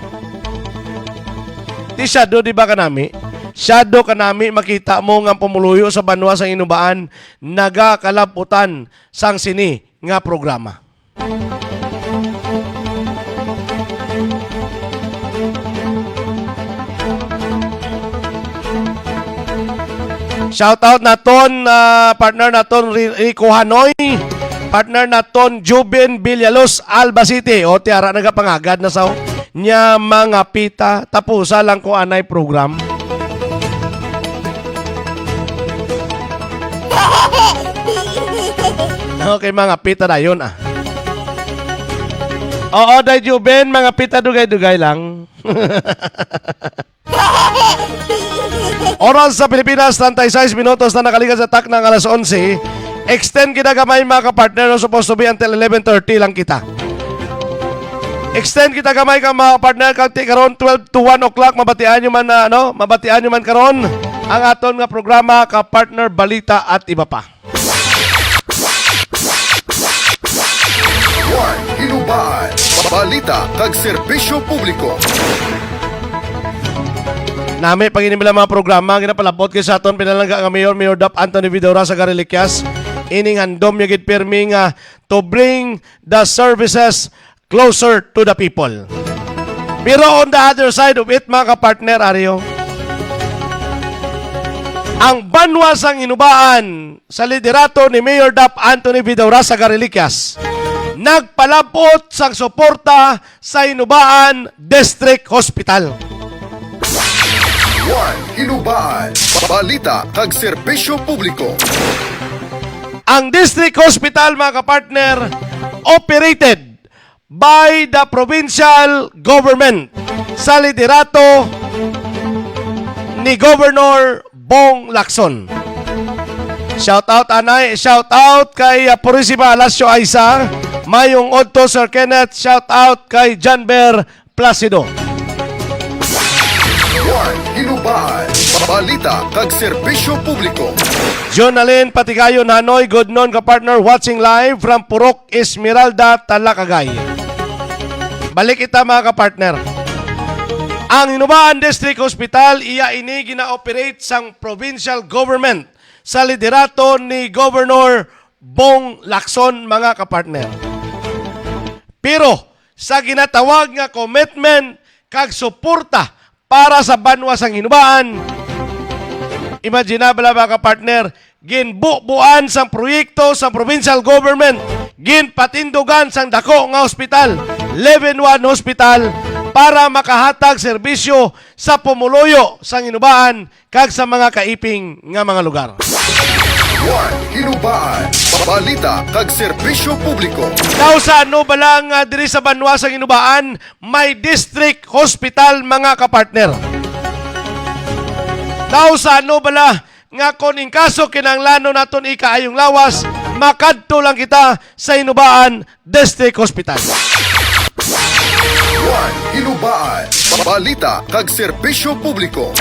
Ti syado, di ba, kanami? Syado kanami makita mo nga pumuluyo sa banwa sang Inubaan nagakalaputan sang sini nga programa. Shout out naton, ah, partner naton Ri-, Rico Hanoy, partner naton Jubin Villaluz, Alba City. O, tiara nagapangagad na sa nya mga pita. Tapusa lang ko anay program. Okay, mga pita dayon, ah. Oo, Day Jubin, mga pita dugay-dugay lang. Oras sa Pilipinas, treinta y seis minutos na nakaligad sa takna nga alas onse. Extend kita gamay, mga kapartner, no? Supposed to be until eleven thirty lang kita. Extend kita gamay ka, mga partner, kag ti karon, twelve to one o'clock, mabatian nyo man na, ano, mabatian nyo man karon ang aton nga programa, ka partner, balita at iba pa. One, Hinubaan, balita kag serbisyo publiko. Nami pag ini mga programa ginapalabot kay sa aton pinalangga nga mayor, Mayor Dap Anthony Vidora sa Gariliquias. Ining handom niya gid pirmi nga to bring the services closer to the people. Pero on the other side of it, mga kapartner, Ario, ang banwa sang Hinubaan sa liderato ni Mayor Dap Anthony Vidaurasa Gariliquias nagpalabot sang suporta sa Hinubaan District Hospital. One, Hinubaan, balita kag serbisyo publiko. Ang District Hospital, mga kapartner, operated by the provincial government sa liderato ni Governor Bong Lacson. Shout out, anay. Shout out kay, ah, Purisima Alasio Aiza, Mayong Odto, Sir Kenneth. Shout out kay Janber Placido. One, Hinubaan, balita kag serbisyo publiko. Jonalyn Patigayon Hanoy, good noon, ka partner, watching live from Purok Esmeralda, Talakagay. Balik kita, mga kapartner. Ang Hinubaan District Hospital, iya ini gina-operate sang provincial government sa liderato ni Governor Bong Lacson, mga kapartner. Pero sa ginatawag nga commitment kag suporta para sa banwa sang Hinubaan, imagine na bala, mga kapartner, ginbubuan sang proyekto sa provincial government, ginpatindugan sang dako nga hospital, level one hospital, para makahatag serbisyo sa pumuluyo sang Hinubaan kag sa mga kaiping nga mga lugar. One, Hinubaan, balita kag serbisyo publiko. Daw sa ano bala nga diri sa banwa sang Hinubaan may district hospital, mga kapartner? Daw sa ano bala nga kon in kaso kinahanglanon naton ikaayong lawas, makadto lang kita sa Hinubaan District Hospital. One, Hinubaan, balita kag serbisyo publiko.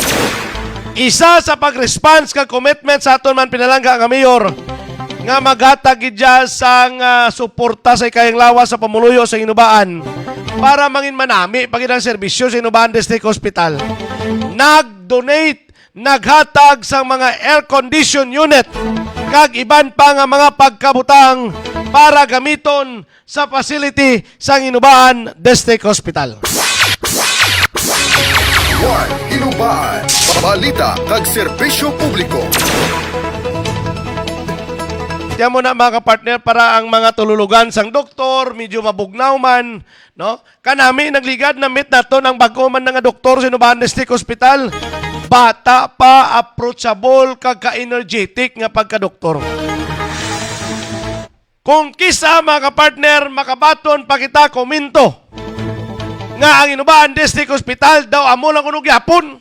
Isa sa pag-response kag commitment sa aton man pinalangga nga mayor nga maghatag gid siya sang, ah, suporta sa ikaayong lawas sa pamuluyo sa Hinubaan para mangin manami pa gid ang serbisyo sa Hinubaan District Hospital. Nag-donate, naghatag sang mga air condition unit kag iban pa nga mga pagkabutang para gamiton sa facility sang Hinubaan District Hospital. One, Hinubaan, balita kag serbisyo publiko. Tiyan mo na, mga kapartner, para ang mga tululugan sang doktor, medyo mabugnaw man, no? Kanami nagligad, na-meet naton ang bag-o man na nga doktor sa Hinubaan District Hospital. Bata pa, approachable, kag ka-energetic nga pagkadoktor. Kung kisa, mga kapartner, makabaton pa kita komento nga ang Hinubaan District Hospital daw amo lang kuno gyapon.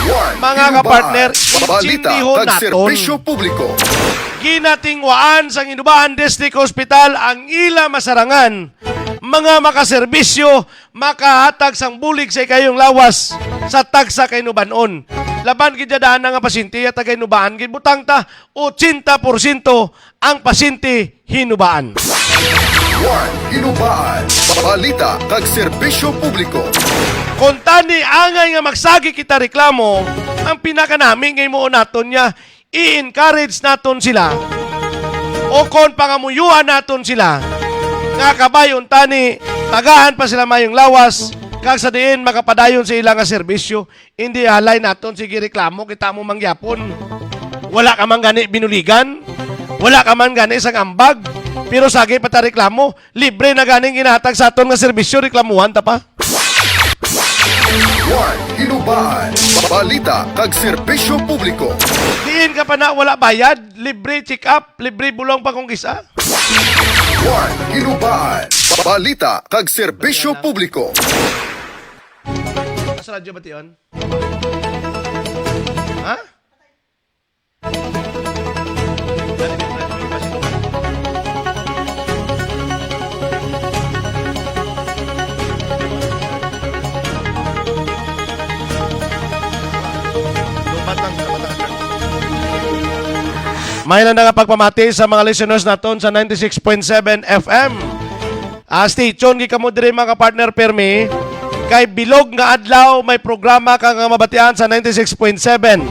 One, Mga Hinubaan, kapartner, balita intindiho kag naton. Serbisyo publiko. Ginatingwaan sang Hinubaan District Hospital ang ila masarangan, mga makaserbisyo, makahatag sang bulig sa ikayong lawas sa tagsa ka Hinubanon. Laban gid daan nga pasyente ya taga Hinubaan, gibutang ta, ochenta porsyento ang pasyente Hinubaan. One, Hinubaan, balita kag serbisyo publiko. Kung tani angay nga magsagi kita reklamo, ang pinakanami nga himuon naton niya, i-encourage naton sila, o kon pangamuyuan naton sila, nga kabay-on tani, tagaan pa sila mayong lawas, Kag sa diin makapadayon sa ila nga serbisyo, hindi halay naton sige reklamo kita mo mangyapon. Wala ka man gani binuligan, wala ka man gani sang ambag, pero sagi pa ta reklamo, libre na ganing ginahatag sa aton nga serbisyo, reklamuhan ta pa. One Hinubaan, balita kag serbisyo publiko. Diin ka pa na wala bayad, libre check-up, libre bulong pa kung kisa. One Hinubaan, balita kag serbisyo publiko. Sa radyo ba tion? Ha? May lang nga pagpamati sa mga listeners naton sa ninety-six point seven F M. Ah, stay tuned gid kamo diri, mga partner, permi. Kay bilog nga adlaw, may programa ka nga mabatian sa ninety-six point seven.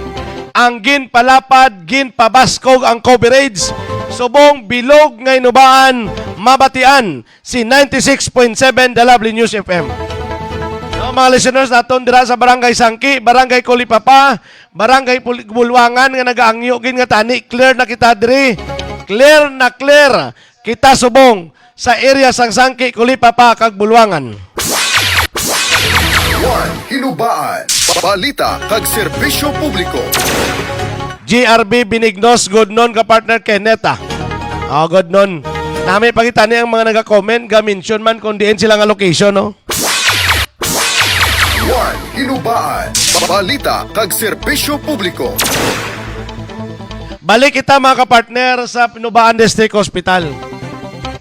Ang ginpalapad, ginpabaskog ang coverage. Subong bilog nga Hinubaan, mabatian si ninety-six point seven The Lovely News F M. No, mga listeners naton dira sa Barangay Sangki, Barangay Kulipapa, Barangay Pul-, Bulwangan nga nagaangyo gid nga tani, clear na kita diri. Clear na clear kita subong sa area sang Sangki, Kulipapa, kag Bulwangan. One Hinubaan, balita kag serbisyo publiko. G R B Benignos, good noon ka partner Kenneth, ah. Oh, good noon. Nami pagitani ang mga naga-comment, ga-mention man kung diin sila nga location, no? One Hinubaan, balita kag serbisyo publiko. Balik kita, mga kapartner, sa Hinubaan District Hospital.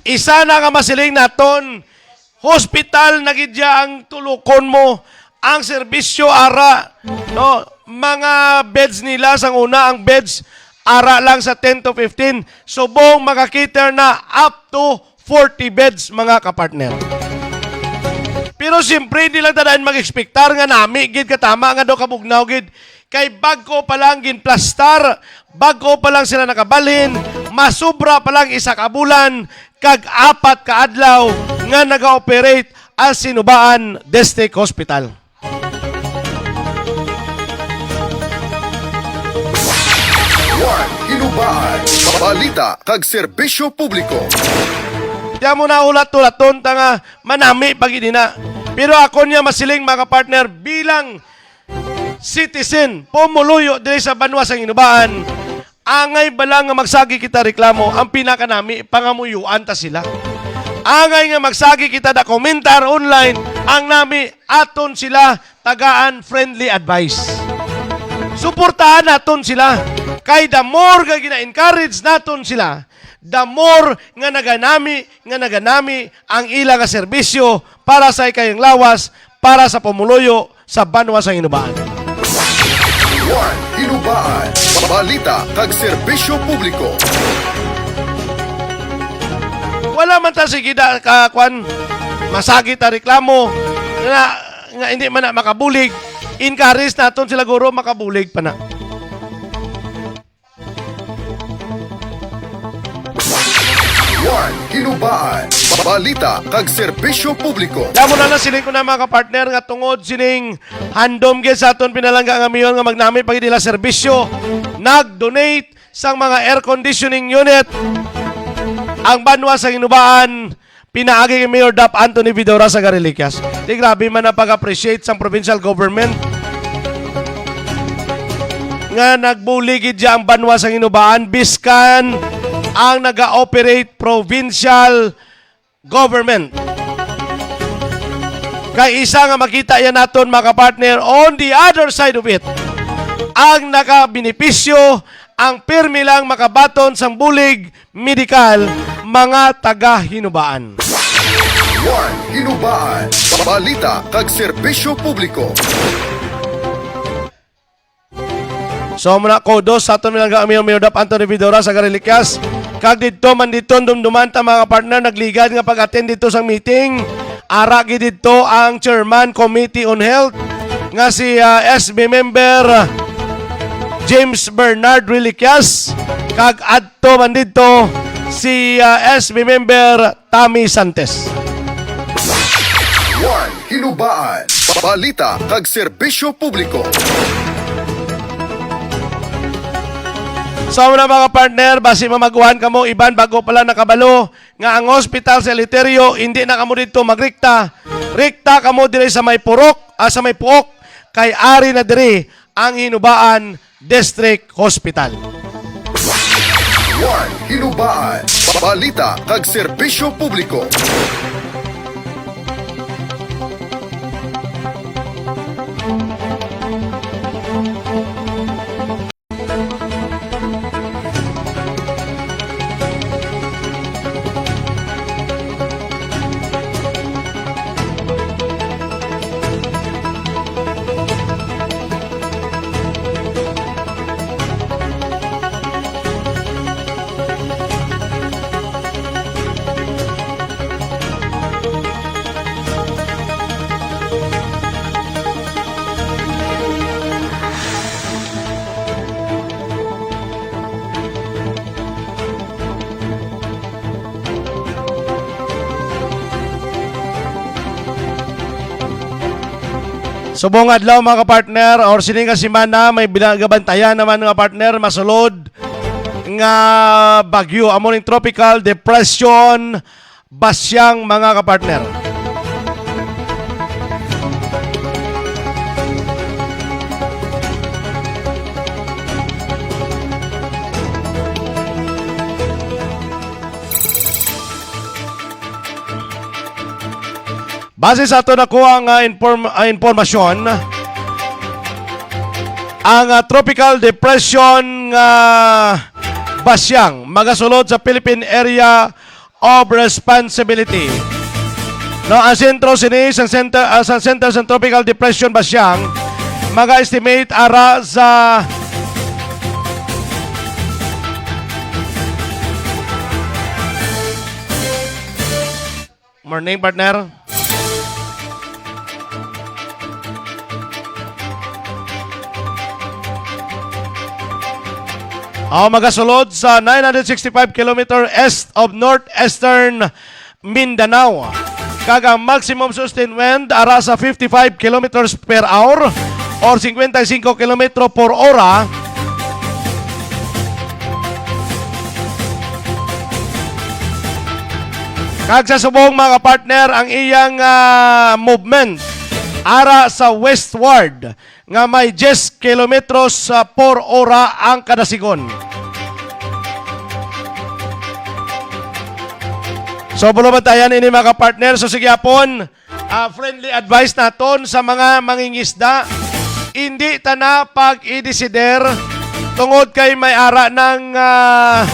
Isa na nga masiling naton, hospital na gid ya ang tulukon mo, ang serbisyo ara, no, mga beds nila sang una, ang beds ara lang sa ten to fifteen, subong makakater na up to forty beds, mga kapartner. Pero siyempre, hindi lang tadaan mag-expectar nga nami gid katama nga daw kabugnaw gid. Kay bag-o pa lang ginplastar, bag-o pa lang sila nakabalhin, masubra pa lang isa ka bulan, kag apat ka adlaw nga naga-operate ang Hinubaan District Hospital. One Hinubaan, balita kag serbisyo publiko. Di mo na ulat-ulaton ta nga manami pag inina. Pero ako niya masiling, mga partner, bilang citizen, pumuluyo diri sa banwa sang Hinubaan, angay bala nga magsagi kita reklamo, ang pinakanami, pangamuyuan ta sila. Angay nga magsagi kita dokumentar online, ang nami aton sila tagaan friendly advice. Suportahan naton sila, kay the more nga gina-encourage naton sila, the more nga naganami, nga naganami ang ila nga serbisyo para sa ikayang lawas, para sa pumuluyo sa banwa sang Hinubaan. One Hinubaan, balita kag serbisyo publiko. Wala man ta sige da ka kwan, masagi ta reklamo nga, nga hindi man na makabulig. Encourage naton sila, guro, makabulig pa na. One Hinubaan, balita kag serbisyo publiko. Damo na na sini ko na, mga kapartner, nga tungod sining handom gid sa aton pinalangga nga mayor nga magnami pag dila serbisyo, nag-donate sang mga air conditioning unit ang banwa sang Hinubaan, pinaagi kay Mayor Dap Anthony Vidora sa Gariliquias. Di grabe man ang pag-appreciate sang provincial government nga nagbulig gid ang banwa sang Hinubaan, biskan ang naga-operate provincial government. Kay isa nga makita yan naton, mga partner, on the other side of it, ang nakabenepisyo, ang pirmi lang makabaton sang bulig medikal, mga taga Hinubaan. One Hinubaan, balita kag serbisyo publiko. So, muna, kudos sa aton mga amigo, Mayor Dap Anthony Vidora sa Gariliquias. Kag didto man, didto dumduman ta, mga partner, nagligad nga pag-attend didto sa meeting. Ara gid didto ang Chairman Committee on Health nga si, ah, S B member, ah, James Bernard Reliquias. Kag adto man didto si, ah, S B member Tommy Santes. One Hinubaan, balita kag serbisyo publiko. So, muna, mga partner, basi mamaguhan kamo, iban bago pa lang nakabalo nga ang hospital sa Eleuterio, hindi na kamo didto magrikta. Rikta kamo diri sa may purok, ah, sa may puok, kay ari na diri ang Hinubaan District Hospital. One Hinubaan, balita kag serbisyo publiko. Subong adlaw, mga kapartner, or sini nga semana, may binagabantayan naman, mga partner, masulod nga bagyo. Amo ning Tropical Depression Basyang, mga kapartner. Base sa ato nakuha nga inform-, ah, impormasyon, ang, ah, Tropical Depression nga Basyang magasulod sa Philippine Area of Responsibility. No, ang sentro sini sa center, ah, sa center sa Tropical Depression Basyang, maga-estimate ara sa Morning, partner. Oh, magasulod sa nine hundred sixty-five kilometer east of northeastern Mindanao. Kag ang maximum sustained wind ara sa fifty-five kilometers per hour or cincuenta y cinco kilometro por hora. Kag sa subong, mga partner, ang iyang, ah, movement ara sa westward nga may diyes kilometros, ah, por hora ang kada sigon. So, bulubantayan ini, mga partner. So, sige, hapon. Ah, friendly advice naton sa mga mangingisda, indi ta na pag-idesider tungod kay may ara ng, ah,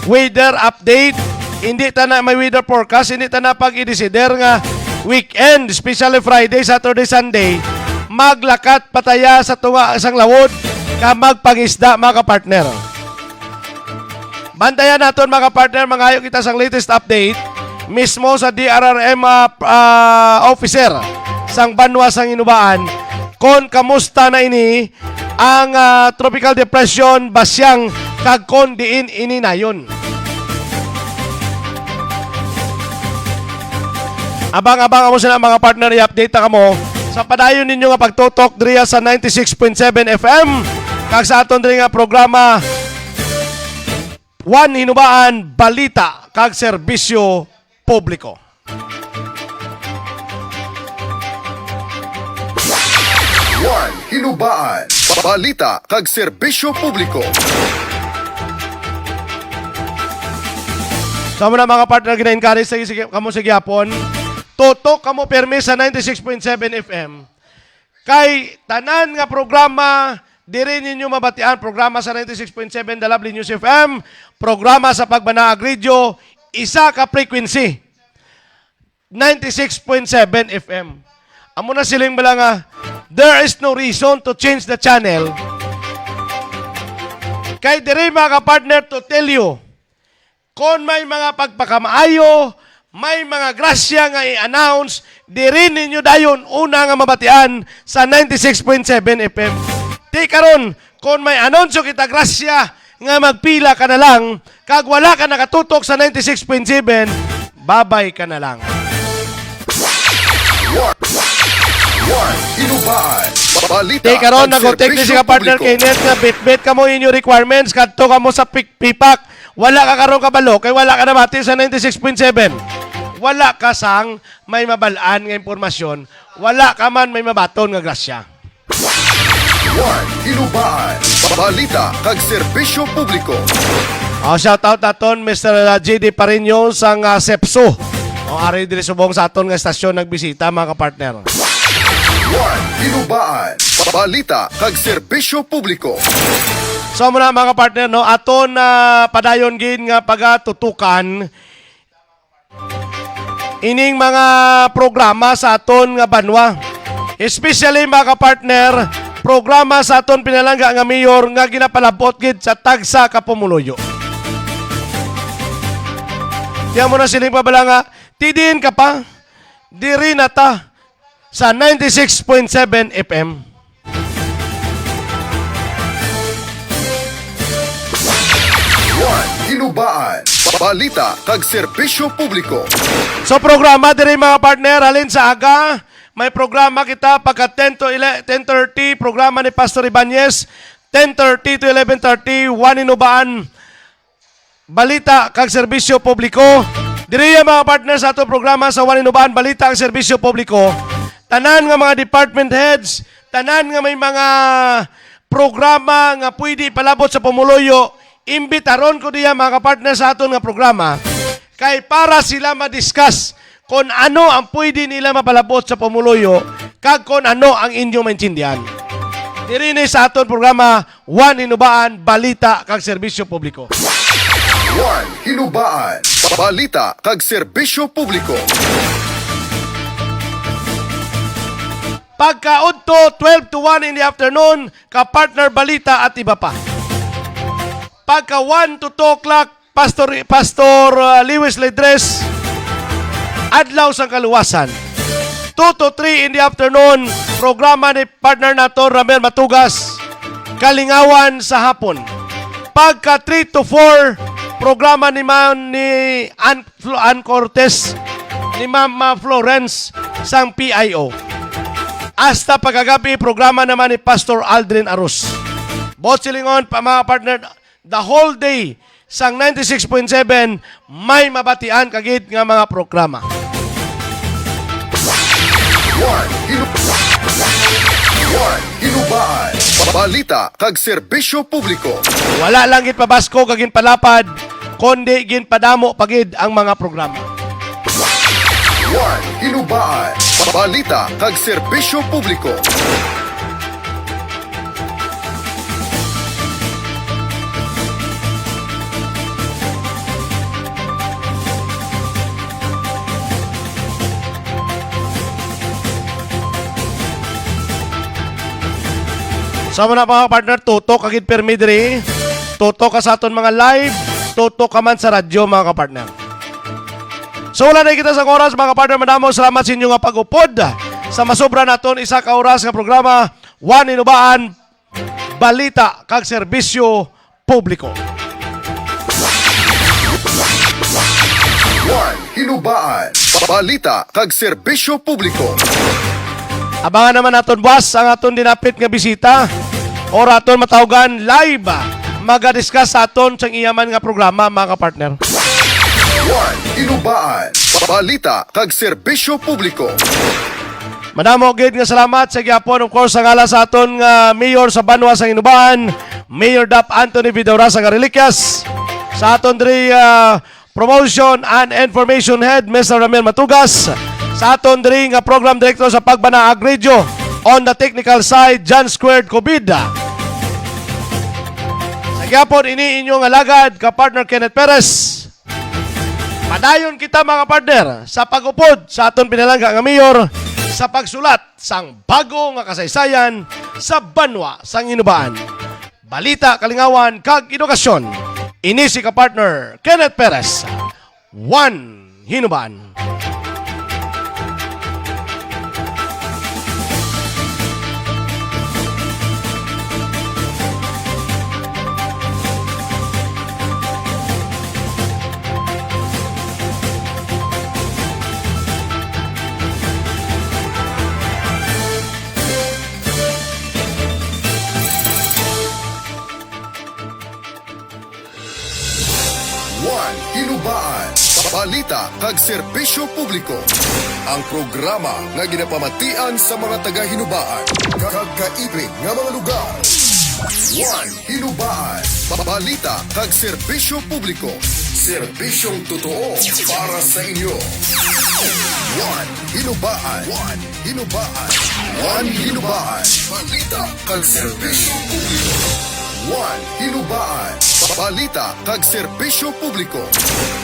weather update. Hindi ta na may weather forecast, hindi ta na pag-idesider nga weekend, especially Friday, Saturday, Sunday, maglakat pa taya sa tunga sang lawod ka magpangisda, mga kapartner. Bantayan naton, mga partner, mangayo kita sang latest update mismo sa D R R M, ah, ah, officer sang banwa sang Hinubaan kon kamusta na ini ang, ah, Tropical Depression Basyang kag kon diin ini nayon. Abang-abang amo sila, mga partner, i-update ta kamo sa padayon ninyo nga pagtutok diriya sa ninety-six point seven F M kag sa aton diri nga programa, One Hinubaan, Balita kag Serbisyo Publiko. One Hinubaan, Balita kag Serbisyo Publiko. Sa muna, mga partner, gina-encourage sa sige, kamo sa gihapon. Tutok kamo pirmi sa ninety-six point seven F M. Kay tanan nga programa diri ninyo mabatian, programa sa ninety-six point seven The Lovely News F M, programa sa Pagbanaag Radio, isa ka frequency, ninety-six point seven F M. Amo na siling bala nga, there is no reason to change the channel. Kay diri, mga ka-partner, to tell you, kon may mga pagpakamaayo, may mga grasya nga i-announce, diri ninyo dayon una nga mabatian sa ninety-six point seven F M. Ti karon, kon may anunsyo kita grasya nga magpila ka na lang, kag wala ka nakatutok sa ninety-six point seven, babay ka na lang. One, Baan. Balita Di karon, kag nag-text ni serbisyo si ka partner publiko. Kenneth nga bitbit kamo inyo requirements, kadto kamo sa pik-, pipak. Wala ka karon kabalo, kay wala ka nabati sa ninety-six point seven. Wala ka sang may mabal-an nga impormasyon, wala ka man may mabaton nga grasya. One Hinubaan, balita kag serbisyo publiko. Oh, shout out naton, Mister J D Pareño sang, ah, sepso. O, ari diri subong sa aton nga estasyon nagbisita, mga kapartner. One Hinubaan, balita kag serbisyo publiko. So, muna, mga partner, no, aton na padayon gid nga pagatutukan ining mga programa sa aton nga banwa. Especially, mga kapartner, programa sa aton pinalangga nga mayor nga ginapalabot gid sa tagsa ka pumuluyo. Tiyan mo na siling pa bala nga, "Tidin ka pa, diri na ta sa ninety-six point seven F M." One Hinubaan, balita kag serbisyo publiko. So, programa diri, mga partner, halin sa aga, may programa kita pagka ten to ele-, ten thirty, programa ni Pastor Ibanez, ten thirty to eleven thirty, One Hinubaan, balita kag serbisyo publiko. Diri, mga partner, sa ato programa sa One Hinubaan, balita kag serbisyo publiko, tanan nga mga department heads, tanan nga may mga programa nga pwede ipalabot sa pumuluyo, imbitaron ko diya, mga kapartner, sa aton nga programa, kay para sila ma-discuss kon ano ang pwede nila mapalabot sa pumuluyo kag kon ano ang inyo maintindihan. Diri ni sa aton programa, One Hinubaan, balita kag serbisyo publiko. One Hinubaan, balita kag serbisyo publiko. Pagkaudto, twelve to one in the afternoon, ka partner, balita at iba pa. Pagka one to two o'clock, Pastor, Pastor, uh, Lewis Ledres, Adlaw sang Kaluwasan. Two to three in the afternoon, programa ni partner nato, Ramel Matugas, Kalingawan sa Hapon. Pagka three to four, programa ni Ma-, ni An-, Flo-, Ann Cortez, ni Mama Florence sang P I O. Hasta pagkagabi, programa naman ni Pastor Aldrin Arus. Buot silingon pa, mga partner, the whole day sang ninety-six point seven, may mabatian ka gid nga mga programa. One Hinu-, One Hinubaan, balita kag serbisyo publiko. Wala lang gid pabaskog kag ginpalapad, kundi ginpadamo pa gid ang mga programa. One Hinubaan, balita kag serbisyo publiko. Sa mga, mga partner, tutok ka gid pirmi diri. Tutok ka sa aton mga live. Tutok ka man sa radyo, mga kapartner. So, wala na kita sa oras, mga partner. Madamo salamat sa inyo nga pag-upod sa masobra naton isa ka oras nga programa, One Hinubaan, balita kag serbisyo publiko. One Hinubaan, balita kag serbisyo publiko. Abangan naman naton buwas ang aton dinapit nga bisita, or aton matawgan live. Maga-discuss sa aton sang iya man nga programa, mga kapartner. One Hinubaan, balita kag serbisyo publiko. Madamo gid nga salamat sa gihapon, of course, sa ngalan sa aton nga mayor sa banwa sang Hinubaan, Mayor Dap Anthony Vidaurasa nga reliquias, sa aton diri, ah, promotion and information head, Mister Ramil Matugas, sa aton diri nga program director sa Pagbanaag Radio, on the technical side, John Squared Cobida. Sa gihapon, ini inyong alagad, ka partner Kenneth Perez. Padayon kita, mga partner, sa pag-upod sa aton pinalangga nga mayor sa pagsulat sang bago nga kasaysayan sa banwa sang Hinubaan. Balita, kalingawan, kag edukasyon. Ini si ka-partner Kenneth Perez, One Hinubaan. Balita kag serbisyo publiko. Ang programa nga ginapamatian sa mga taga-Hinubaan kag kaibig nga mga lugar. One Hinubaan. Balita kag serbisyo publiko. Serbisyong totoo para sa inyo. One Hinubaan. One Hinubaan. One Hinubaan. Balita kag serbisyo publiko. One Hinubaan. Balita kag serbisyo publiko.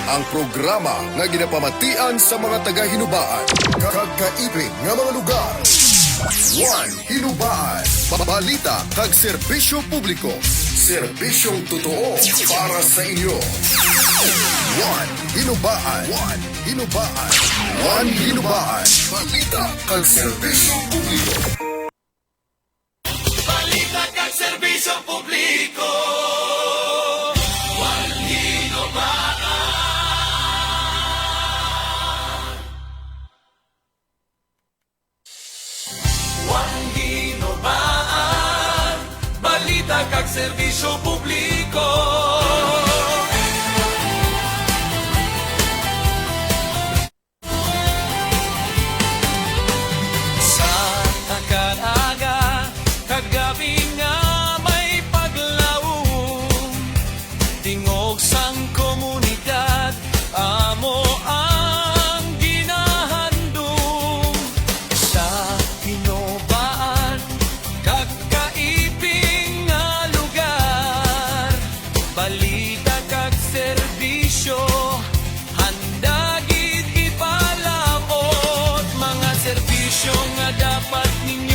Ang programa nga ginapamatian sa mga taga-Hinubaan kag kaibig nga mga lugar. One Hinubaan. Balita kag serbisyo publiko. Serbisyong totoo para sa inyo. One Hinubaan. One Hinubaan. One Hinubaan. Balita kag serbisyo publiko. Balita kag serbisyo publiko. One Hinubaan. One Hinubaan. Balita kag serbisyo publiko. Sa takad aga kag gab-i nga may paglaom, tingog sang komunidad amo ang ginahandom. Sa Hinubaan kag kaibig nga lugar, balita kag serbisyo, handa gid ipalaut. Mga serbisyo nga dapat ninyo